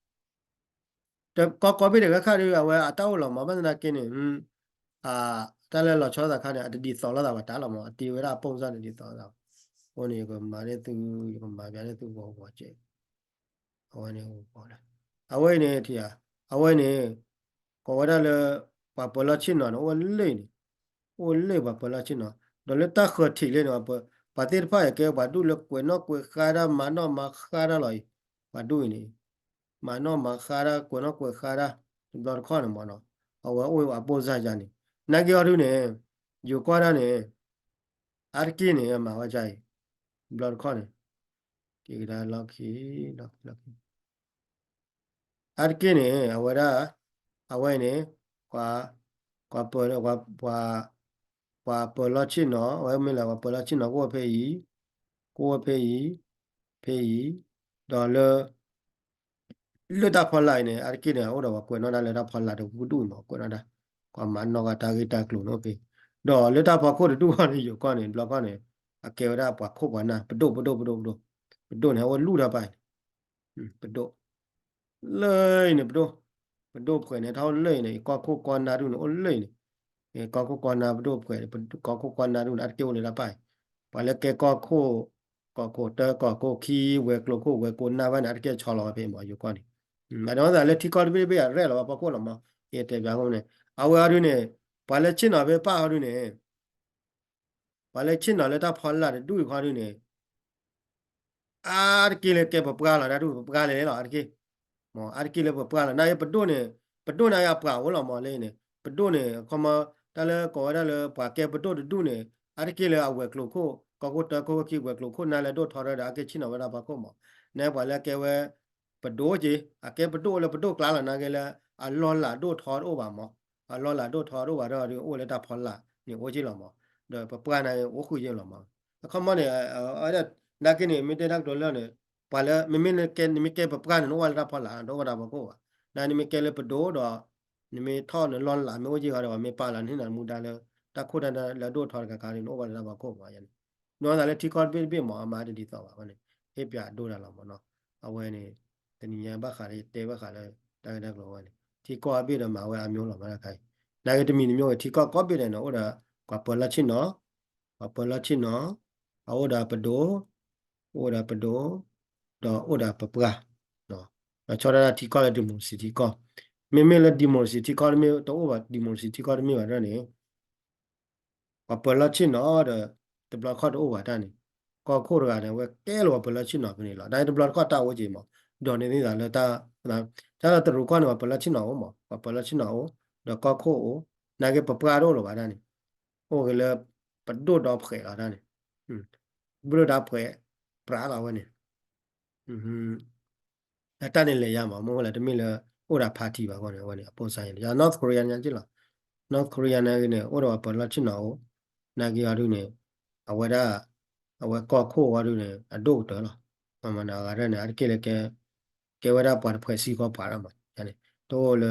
တကီကီၢ်ဘ့ၣ်တဂၤခါဒီး အဝဲအတၢ်အိၣ်လီၤမး ဘၣ်သနာ်က့န့ၣ် အတၢ်လၢလီၤဆီသးခါန့ၣ် အတဒ်သိးလိာ်သးပှၤတၢ်လီၤမး အတ့ဝဲဒၣ်အပိၢ်စၢ်တဒ်သိးလိာ်သး အဃိန့ၣ် ယကမၤန့ၢ်သု ယကမၤဘၣ်န့ၢ်သုဂီၤဂီၤကဲ အဝဲန့ၣ် အဝဲန့ၣ် ထံၣ်ဧါ အဝဲန့ၣ် ကိးဝဲဒၣ်လၢ ပှၤပၢၤလီၢ်ဆ့ၣ်နီၤန့ၣ် အိၣ်ဝဲလၢန့ၣ် အိၣ်လၢပှၤပၢၤလီၢ်ဆ့ၣ်နီၤ ဒီးလၢတၢ်ဃၢၤထံးလၢန့ၣ် ပှၤသ့ၣ်တဖၣ်အံၤကဲပှၤဒူၣ်လၢကွဲးနီၣ်ကွဲးဃါတၢ် မၤနီၣ်မၤဃါတၢ်လီၤအံၤ ပှၤဒူၣ်အံၤန့ၣ် မၤနီၣ်မၤဃါတၢ် ကွဲးနီၣ်ကွဲးဃါတၢ် တဘျီတခီၣ်န့ၣ်မးနီၤ အဝဲအိၣ်ဝဲအပိၢ်စၢ်ယါန့ၣ် နာ်က့အီၤဒုန့ၣ် ယိၤကီၢ်ဒၣ်န့ၣ် အါတက့ၢ်န့ၣ် အမၤဝဲဒ်အံၤ တဘျီတခီၣ်န့ၣ် က့ၤကဒါလီၢ်ခံ လီၢ်ခံ လီၢ်ခံ အါတက့ၢ်န့ၣ် အဝဲဒၣ် အဝဲန့ၣ် ပှၤ ပှၤပၢၤ ပှၤ ပှၤပၢၤလီၢ်ဆ့ၣ်နီၤ အဝဲမ့ၢ်လၢပှၤပၢၤလီၢ်ဆ့ၣ်နီၤ ကအိၣ်ဝဲဖဲအံၤ ကအိၣ်ဝဲဖဲအံၤ ဖဲအံၤ ဒီးလၢ လၢတၢ်ဖီလာ်အံၤန့ၣ် အါတက့ၢ်န့ၣ် အအိၣ်ဒီးပှၤကွဲးနီၣ်တၢ်လၢတၢ်ဖီလာ်တကဒူၣ်မး ကွဲးနီၣ်တၢ် ပှၤမၤနီၣ်က့ၤတၢ်ဂ့ၢ်တၢ်ကျိၤန့ၣ် အိၣ်ဖဲ ဒီးလၢတၢ်ဖီခိၣ်တဒူၣ်ဃီန့ၣ် ယိၤကီၢ်န့ၣ် တဘျီဃီန့ၣ် အကဲဝဲဒၣ်ပှၤခိၣ်ပှၤနၢ် ပဒိၣ်ပဒိၣ်ပဒိၣ်ပဒိၣ် ပဒိၣ်န့ၣ် အဝဲလူၢ်တၢ်ပာ်အံၤန့ၣ် ပဒိၣ် လၢအံၤန့ၣ် ပဒိၣ် ပဒိၣ်ပှဲၤန့ၣ် ထီၣ်အိၣ်လၢအံၤန့ၣ် ကီၢ်ခိၣ်ကီၢ်နၢ်ဒူၣ်န့ၣ် အိၣ်လၢအံၤန့ၣ် ကီၢ်ခိၣ်ကီၢ်နၢ်ပဒိၣ်ပှဲၤ ကီၢ်ခိၣ်ကီၢ်နၢ်ဒူၣ်န့ၣ် အတကဲအိၣ်လၢတၢ်ပာ်အံၤ ပှၤလၢကဲကီၢ်ခိၣ် ကီၢ်ခိၣ်တၢ ကီၢ်ခိၣ်ခံ ဝဲၤကျိၤခိၣ် ဝဲၤကိးနၢ်ဘၣ်န့ၣ် အတကဲဆီလီၤဝဲဖဲမး ယိၤကီၢ်န့ၣ် အဒိသးလၢထံကီၢ်တဘ့ၣ်တဘ့ၣ် အရဲၣ်လီၤဝဲဖီခိၣ်လီၤမး ယတဲဘၣ်အဃိန့ၣ် အဝဲအီၤဒုန့ၣ် ပှၤလၢဆ့ၣ်နီၤဖဲပၢ်အီၤဒုန့ၣ် ပှၤလၢဆ့ၣ်နီၤလၢတၢ်ဖီလာ်တဒူၣ်အံၤခီဒုန့ၣ် အါတက့ၢ်လၢကဲပပှၢ်လီၤ တၢ်ဒူၣ်ပပှၢ်လဲၣ်လီၤ အါတက့ၢ် မ့ၢ်အါတက့ၢ်လၢပပှၢ်လီၤ နာ်က့ပဒိၣ်န့ၣ် ပဒိၣ်နာ်က့အပှၤအိၣ်လီၤမ့ၢ်လၢန့ၣ် ပဒိၣ်န့ၣ် အခီမ့ၢ် တၢ်လၢကိးဝဲဒၣ်လၢပှၤကဲပဒိၣ်တဒူၣ်န့ၣ် အါတက့ၢ်လၢအဝဲၤကျိၤခိၣ် ကီၢ်ခိၣ်တၢခိၣ်ခံ ဝဲၤကျိၤခိၣ်နာ်လၢအဒိၣ်ထီဒီး အကဲဆ့ၣ်နီၤဝဲဒၣ်ဖီခိၣ်မ့ၢ် နာ်က့ပှၤလၢအကဲဝဲ ပဒိၣ်က့ အကဲပဒိၣ်လၢပဒိၣ်ကျါလီၤ နာ်က့လၢ အလီၢ်လၤဒိၣ်ထီတအိၣ်ဘၣ်မ့ၢ် အလီၢ်လၤဒိၣ်ထီတအိၣ်ဘၣ်ဒီး အိၣ်လၢတၢ်ဖီလာ်န့ၣ်အိၣ်က့လီၤမ့ၢ် ဒီးပပှၢ်နာ်က့အိၣ်ဃုာ်က့လီၤမ့ၢ် အခီမ့ၢ်န့ၣ် နာ်က့န့ၣ် မ့ၢ်တဲတၢ်ကတိၤလၢန့ၣ် ပှၤလၢ မ့မ့ၢ်နကဲ နမ့ၢ်ကဲပပှၢ်န့ၣ် နအိၣ်ဝဲလၢတၢ်ဖီလာ် တအိၣ်ဝဲဒၣ်ဖီခိၣ်ဘၣ် နာ်က့နမ့ၢ်ကဲလၢပဒိၣ်ဒီး နမ့ၢ်ထီၣ်နလီၢ်လၤမ့ၢ်အိၣ်က့ဂီၤဒီး ပှၤမ့ၢ်ပာ်လီၤနဟ့ၣ်နၤမူဒါလၢ တၢ်ခိၣ်တၢ်နၢ်လၢအဒိၣ်ထီတခါခါန့ၣ် နအိၣ်ဝဲလၢတၢ်ဖီခိၣ်မ့ၢ် နီၢ်သးလၢထံကီၢ်တဘ့ၣ်တဘ့ၣ်မ့ၢ် အမၤတဒ်သိးဘၣ်ဝဲန့ၣ် ဟ့ၣ်ပၠးဒိၣ်တၢ်လီၤမ့ၢ်နီၤ အဝဲန့ၣ် တနံၤညါဘၣ်ဃးလၢယတဲဘၣ်ဃးလၢ တၢ်ဂ့ၢ်တၢ်ကျိၤဝဲန့ၣ် ထံကီၢ်အဘ့ၣ်ဒီးမၤဝဲအမျိုးလီၤမ့ၢ်တခါအံၤ နာ်က့တမံၤတမံၤဝဲ ထံကီၢ်ကိးဘ့ၣ်ဒဲးန့ၣ် အိၣ်ဒီး ပှၤပၢၤလီၢ်ဆ့ၣ်နီၤ ပှၤပၢၤလီၢ်ဆ့ၣ်နီၤ အအိၣ်ဒီးပဒိၣ် အိၣ်ဒီးပဒိၣ် ဒီးအိၣ်ဒီးပပှၢ် ဒီးဆီဒၣ်တၢ်ထံကီၢ်လၢ democracy ထံကီၢ် မ့မ့ၢ်လၢ democracy ထံကီၢ်တမ့ၢ် တအိၣ်ဘၣ် democracy ထံကီၢ်တမ့ၢ်ဘၣ်ဒီးန့ၣ် ပှၤပၢၤလီၢ်ဆ့ၣ်နီၤဒီး တဘျီတခီၣ်တအိၣ်ဘၣ်တၢ်န့ၣ် ကီၢ်ခိၣ်တဂၤန့ၣ် အဝဲကဲလၢပှၤပၢၤလီၢ်ဆ့ၣ်နီၤဖဲန့ၣ်လီၤ တၢ်တဘျီတခီၣ်တၢ်အိၣ်က့ၤမး ဒီးန့ၣ်သ့ၣ်သးလၢတၢ် တၢ်လၢတရူးကီၢ်န့ၣ် ပှၤပၢၤလီၢ်ဆ့ၣ်နီၤအိၣ်မး ပှၤပၢၤလီၢ်ဆ့ၣ်နီၤအိၣ် ဒီးကီၢ်ခိၣ်အိၣ် နာ်က့ပပှၢ်တအိၣ်လၢၤဘၣ်တၢ်န့ၣ် အိၣ်က့ၤလၢ ပဒိၣ်ဒီဖှဲးလီၤတၢ်န့ၣ် ပဒိၣ်ဒီဖှဲး ပြးလီၤဝဲန့ၣ် အတၢ်န့ၣ်လဲၤယါမး မ့ၢ်ဝဲလၢတမ့ၢ်လၢ အိၣ်ဒီး party ဘၣ်အဂီၢ်န့ၣ် အဝဲန့ၣ် အပိစါန့ၣ် ယ North Korea ညါက့လီၤ North Korea နာ်က့န့ၣ် အိၣ်ဒီးပှၤပၢၤလီၢ်ဆ့ၣ်နီၤအိၣ် နာ်က့အီၤဒုန့ၣ် အဝဲဒၣ် အဝဲကီၢ်ခိၣ်အီၤဒုန့ၣ် အဒိၣ်ကတၢၢ်လီၤ မ့ၢ်မနုၤအဂၤဒ်န့ၣ် အါတက့ၢ်လၢကဲ ကဲဝဲဒၣ်ပှၤတဖှဲးစံဃီပှၤဒၣ်မးန့ၣ် တအိၣ်လၢ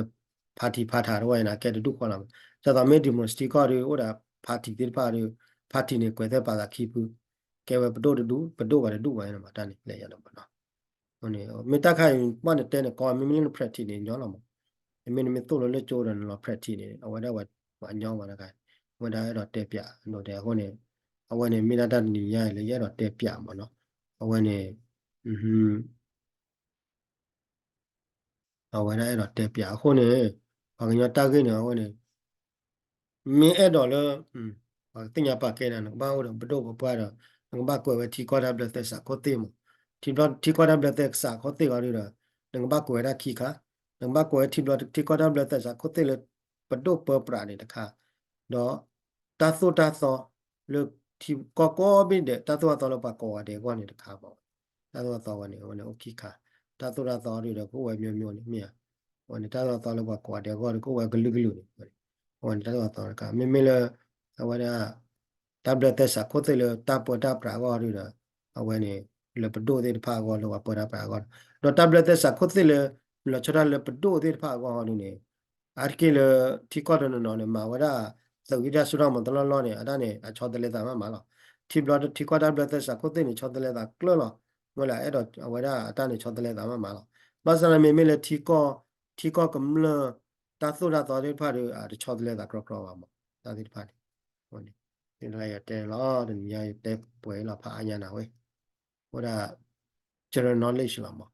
party ဖးထးတဝဲန့ၣ် ကဲတဒူၣ်ဃီလီၤမး ဒ်သိးမ့ၢ် democracy ထံကီၢ်ဒု အိၣ်ဒီး party သ့ၣ်တဖၣ်ဒု party န့ၣ် ကွဲးသဲပာ်သးခံဖု ကဲဝဲပဒိၣ်တဒူၣ် ပဒိၣ်ပှၤတဒူၣ်ဝဲန့ၣ်မး တၢ်န့ၣ်လဲၤယါလီၤမးနီၤ မ့ၢ်တၢ်ခါအံၤ ဘၣ်နတဲန့ၣ် ကီမ့မ့ၢ်လၢန practice န့ၣ် ညီလီၤမး မ့မ့ၢ်နမ့ၢ်သိၣ်လိလၢကၠိဒီးနလီၤ practice န့ၣ် အဝဲဒၣ်ဝဲ ပှၤညီမးတခါ ဝဲဒၣ်အဲၣ်ဒိးတဲပၠး ဒိးတဲအဃိန့ၣ် အဝဲန့ၣ် မ့ၢ်ဒၣ်တၢ်တနံၤညါအံၤလၢယအဲၣ်ဒိးတဲပၠးမးနီၤ အဝဲန့ၣ် အဝဲဒၣ်အဲၣ်ဒိးတဲပၠးအဃိန့ၣ် ပှၤကညီတၢ်ဂ့ၢ်န့ၣ် အဝဲန့ၣ် မ့ၢ်အဲၣ်ဒိးလၢ ပှၤကသ့ၣ်ညါပာ်ကဲနၤ နကဘၣ်အိၣ်ဒီးပဒိၣ်ပပှၢ်ဒီး နကဘၣ်ကွဲးဝဲထံကီၢ်တၢ်ဘျၢသဲစးခိၣ်သ့ၣ်မး ထံဘျီထံကီၢ်တၢ်ဘျၢသဲစးခိၣ်သ့ၣ်အဂီၢ်ဒုဒီး နကဘၣ်ကွဲးဝဲဒၣ်ခံခါ နကဘၣ်ကွဲးဝဲထံဘျီထံကီၢ်တၢ်ဘျၢသဲစးခိၣ်သ့ၣ်လၢ ပဒိၣ်ပၢပြးန့ၣ်တခါ ဒီး တၢ်သိၣ်တၢ်သီလၢထံကီၢ်ကိးဘ့ၣ်ဒဲး တၢ်သိၣ်တၢ်သီလၢပှၤကိးဂၤဒဲးအဂီၢ်န့ၣ်တခါမး တၢ်သိၣ်တၢ်သီဝဲန့ၣ် အဝဲန့ၣ်အိၣ်ခံခါ တၢ်သိၣ်တၢ်သီဒုဒီးကအိၣ်ဝဲ မျိုးမျိုး န့ၣ် မ့ၢ်ဧါ အဝဲန့ၣ် တၢ်သိၣ်တၢ်သီလၢပှၤကိးဂၤဒဲးအဂီၢ်ဒုကအိၣ်ဝဲကလုာ်ကလုာ်န့ၣ် အဝဲန့ၣ် တၢ်သိၣ်တၢ်သီတခါ မ့မ့ၢ်လၢ အဝဲဒၣ် တၢ်ဘျၢသဲစးခိၣ်သ့ၣ်လၢတၢ်ပၢတၢ်ပြးအဂီၢ်ဒုဒီး အဝဲန့ၣ် လၢပဒိၣ်သ့ၣ်တဖၣ်အဂီၢ်လၢပှၤပၢတၢ်ပြးအဂီၢ် ဒီးတၢ်ဘျၢသဲစးခိၣ်သ့ၣ်လၢ လီၤဆီဒၣ်တၢ်လၢပဒိၣ်သ့ၣ်တဖၣ်အဂီၢ်ဒုန့ၣ် အါတက့ၢ်လၢထံကီၢ်တနီၤနီၤန့ၣ် မၤဝဲဒၣ် သုးဂံၢ်တၢ်စိတၢ်ကမီၤတလီၢ်လီၢ်န့ၣ် အတၢ်န့ၣ် အဆီတလဲသးမးမးလီၤ. ထံဘျီထံကီၢ်တၢ်ဘျၢသဲစးခိၣ်သ့ၣ်န့ၣ် ဆီတလဲသးကျၢၢ်လီၤ. မ့ၢ်လၢအဲၣ်ဒိးအဝဲဒၣ်အတၢ်န့ၣ် ဆီတလဲသးမးမးလီၤ. ဘၣ်ဆၣ်န့ၣ်မ့မ့ၢ်လၢထံကီၢ် ထံကီၢ်ကမျၢၢ် တၢ်သိၣ်တၢ်သီသ့ၣ်တဖၣ်ဒီး အတဆီတလဲသးကြီကြီဘၣ်မး တၢ်သ့ၣ်တဖၣ်န့ၣ် ယတဲလီၤ တနံၤညါယတဲပှဲၤလီၤဖးအါညါနၤဝဲ အဝဲဒၣ် general knowledge လီၤမး.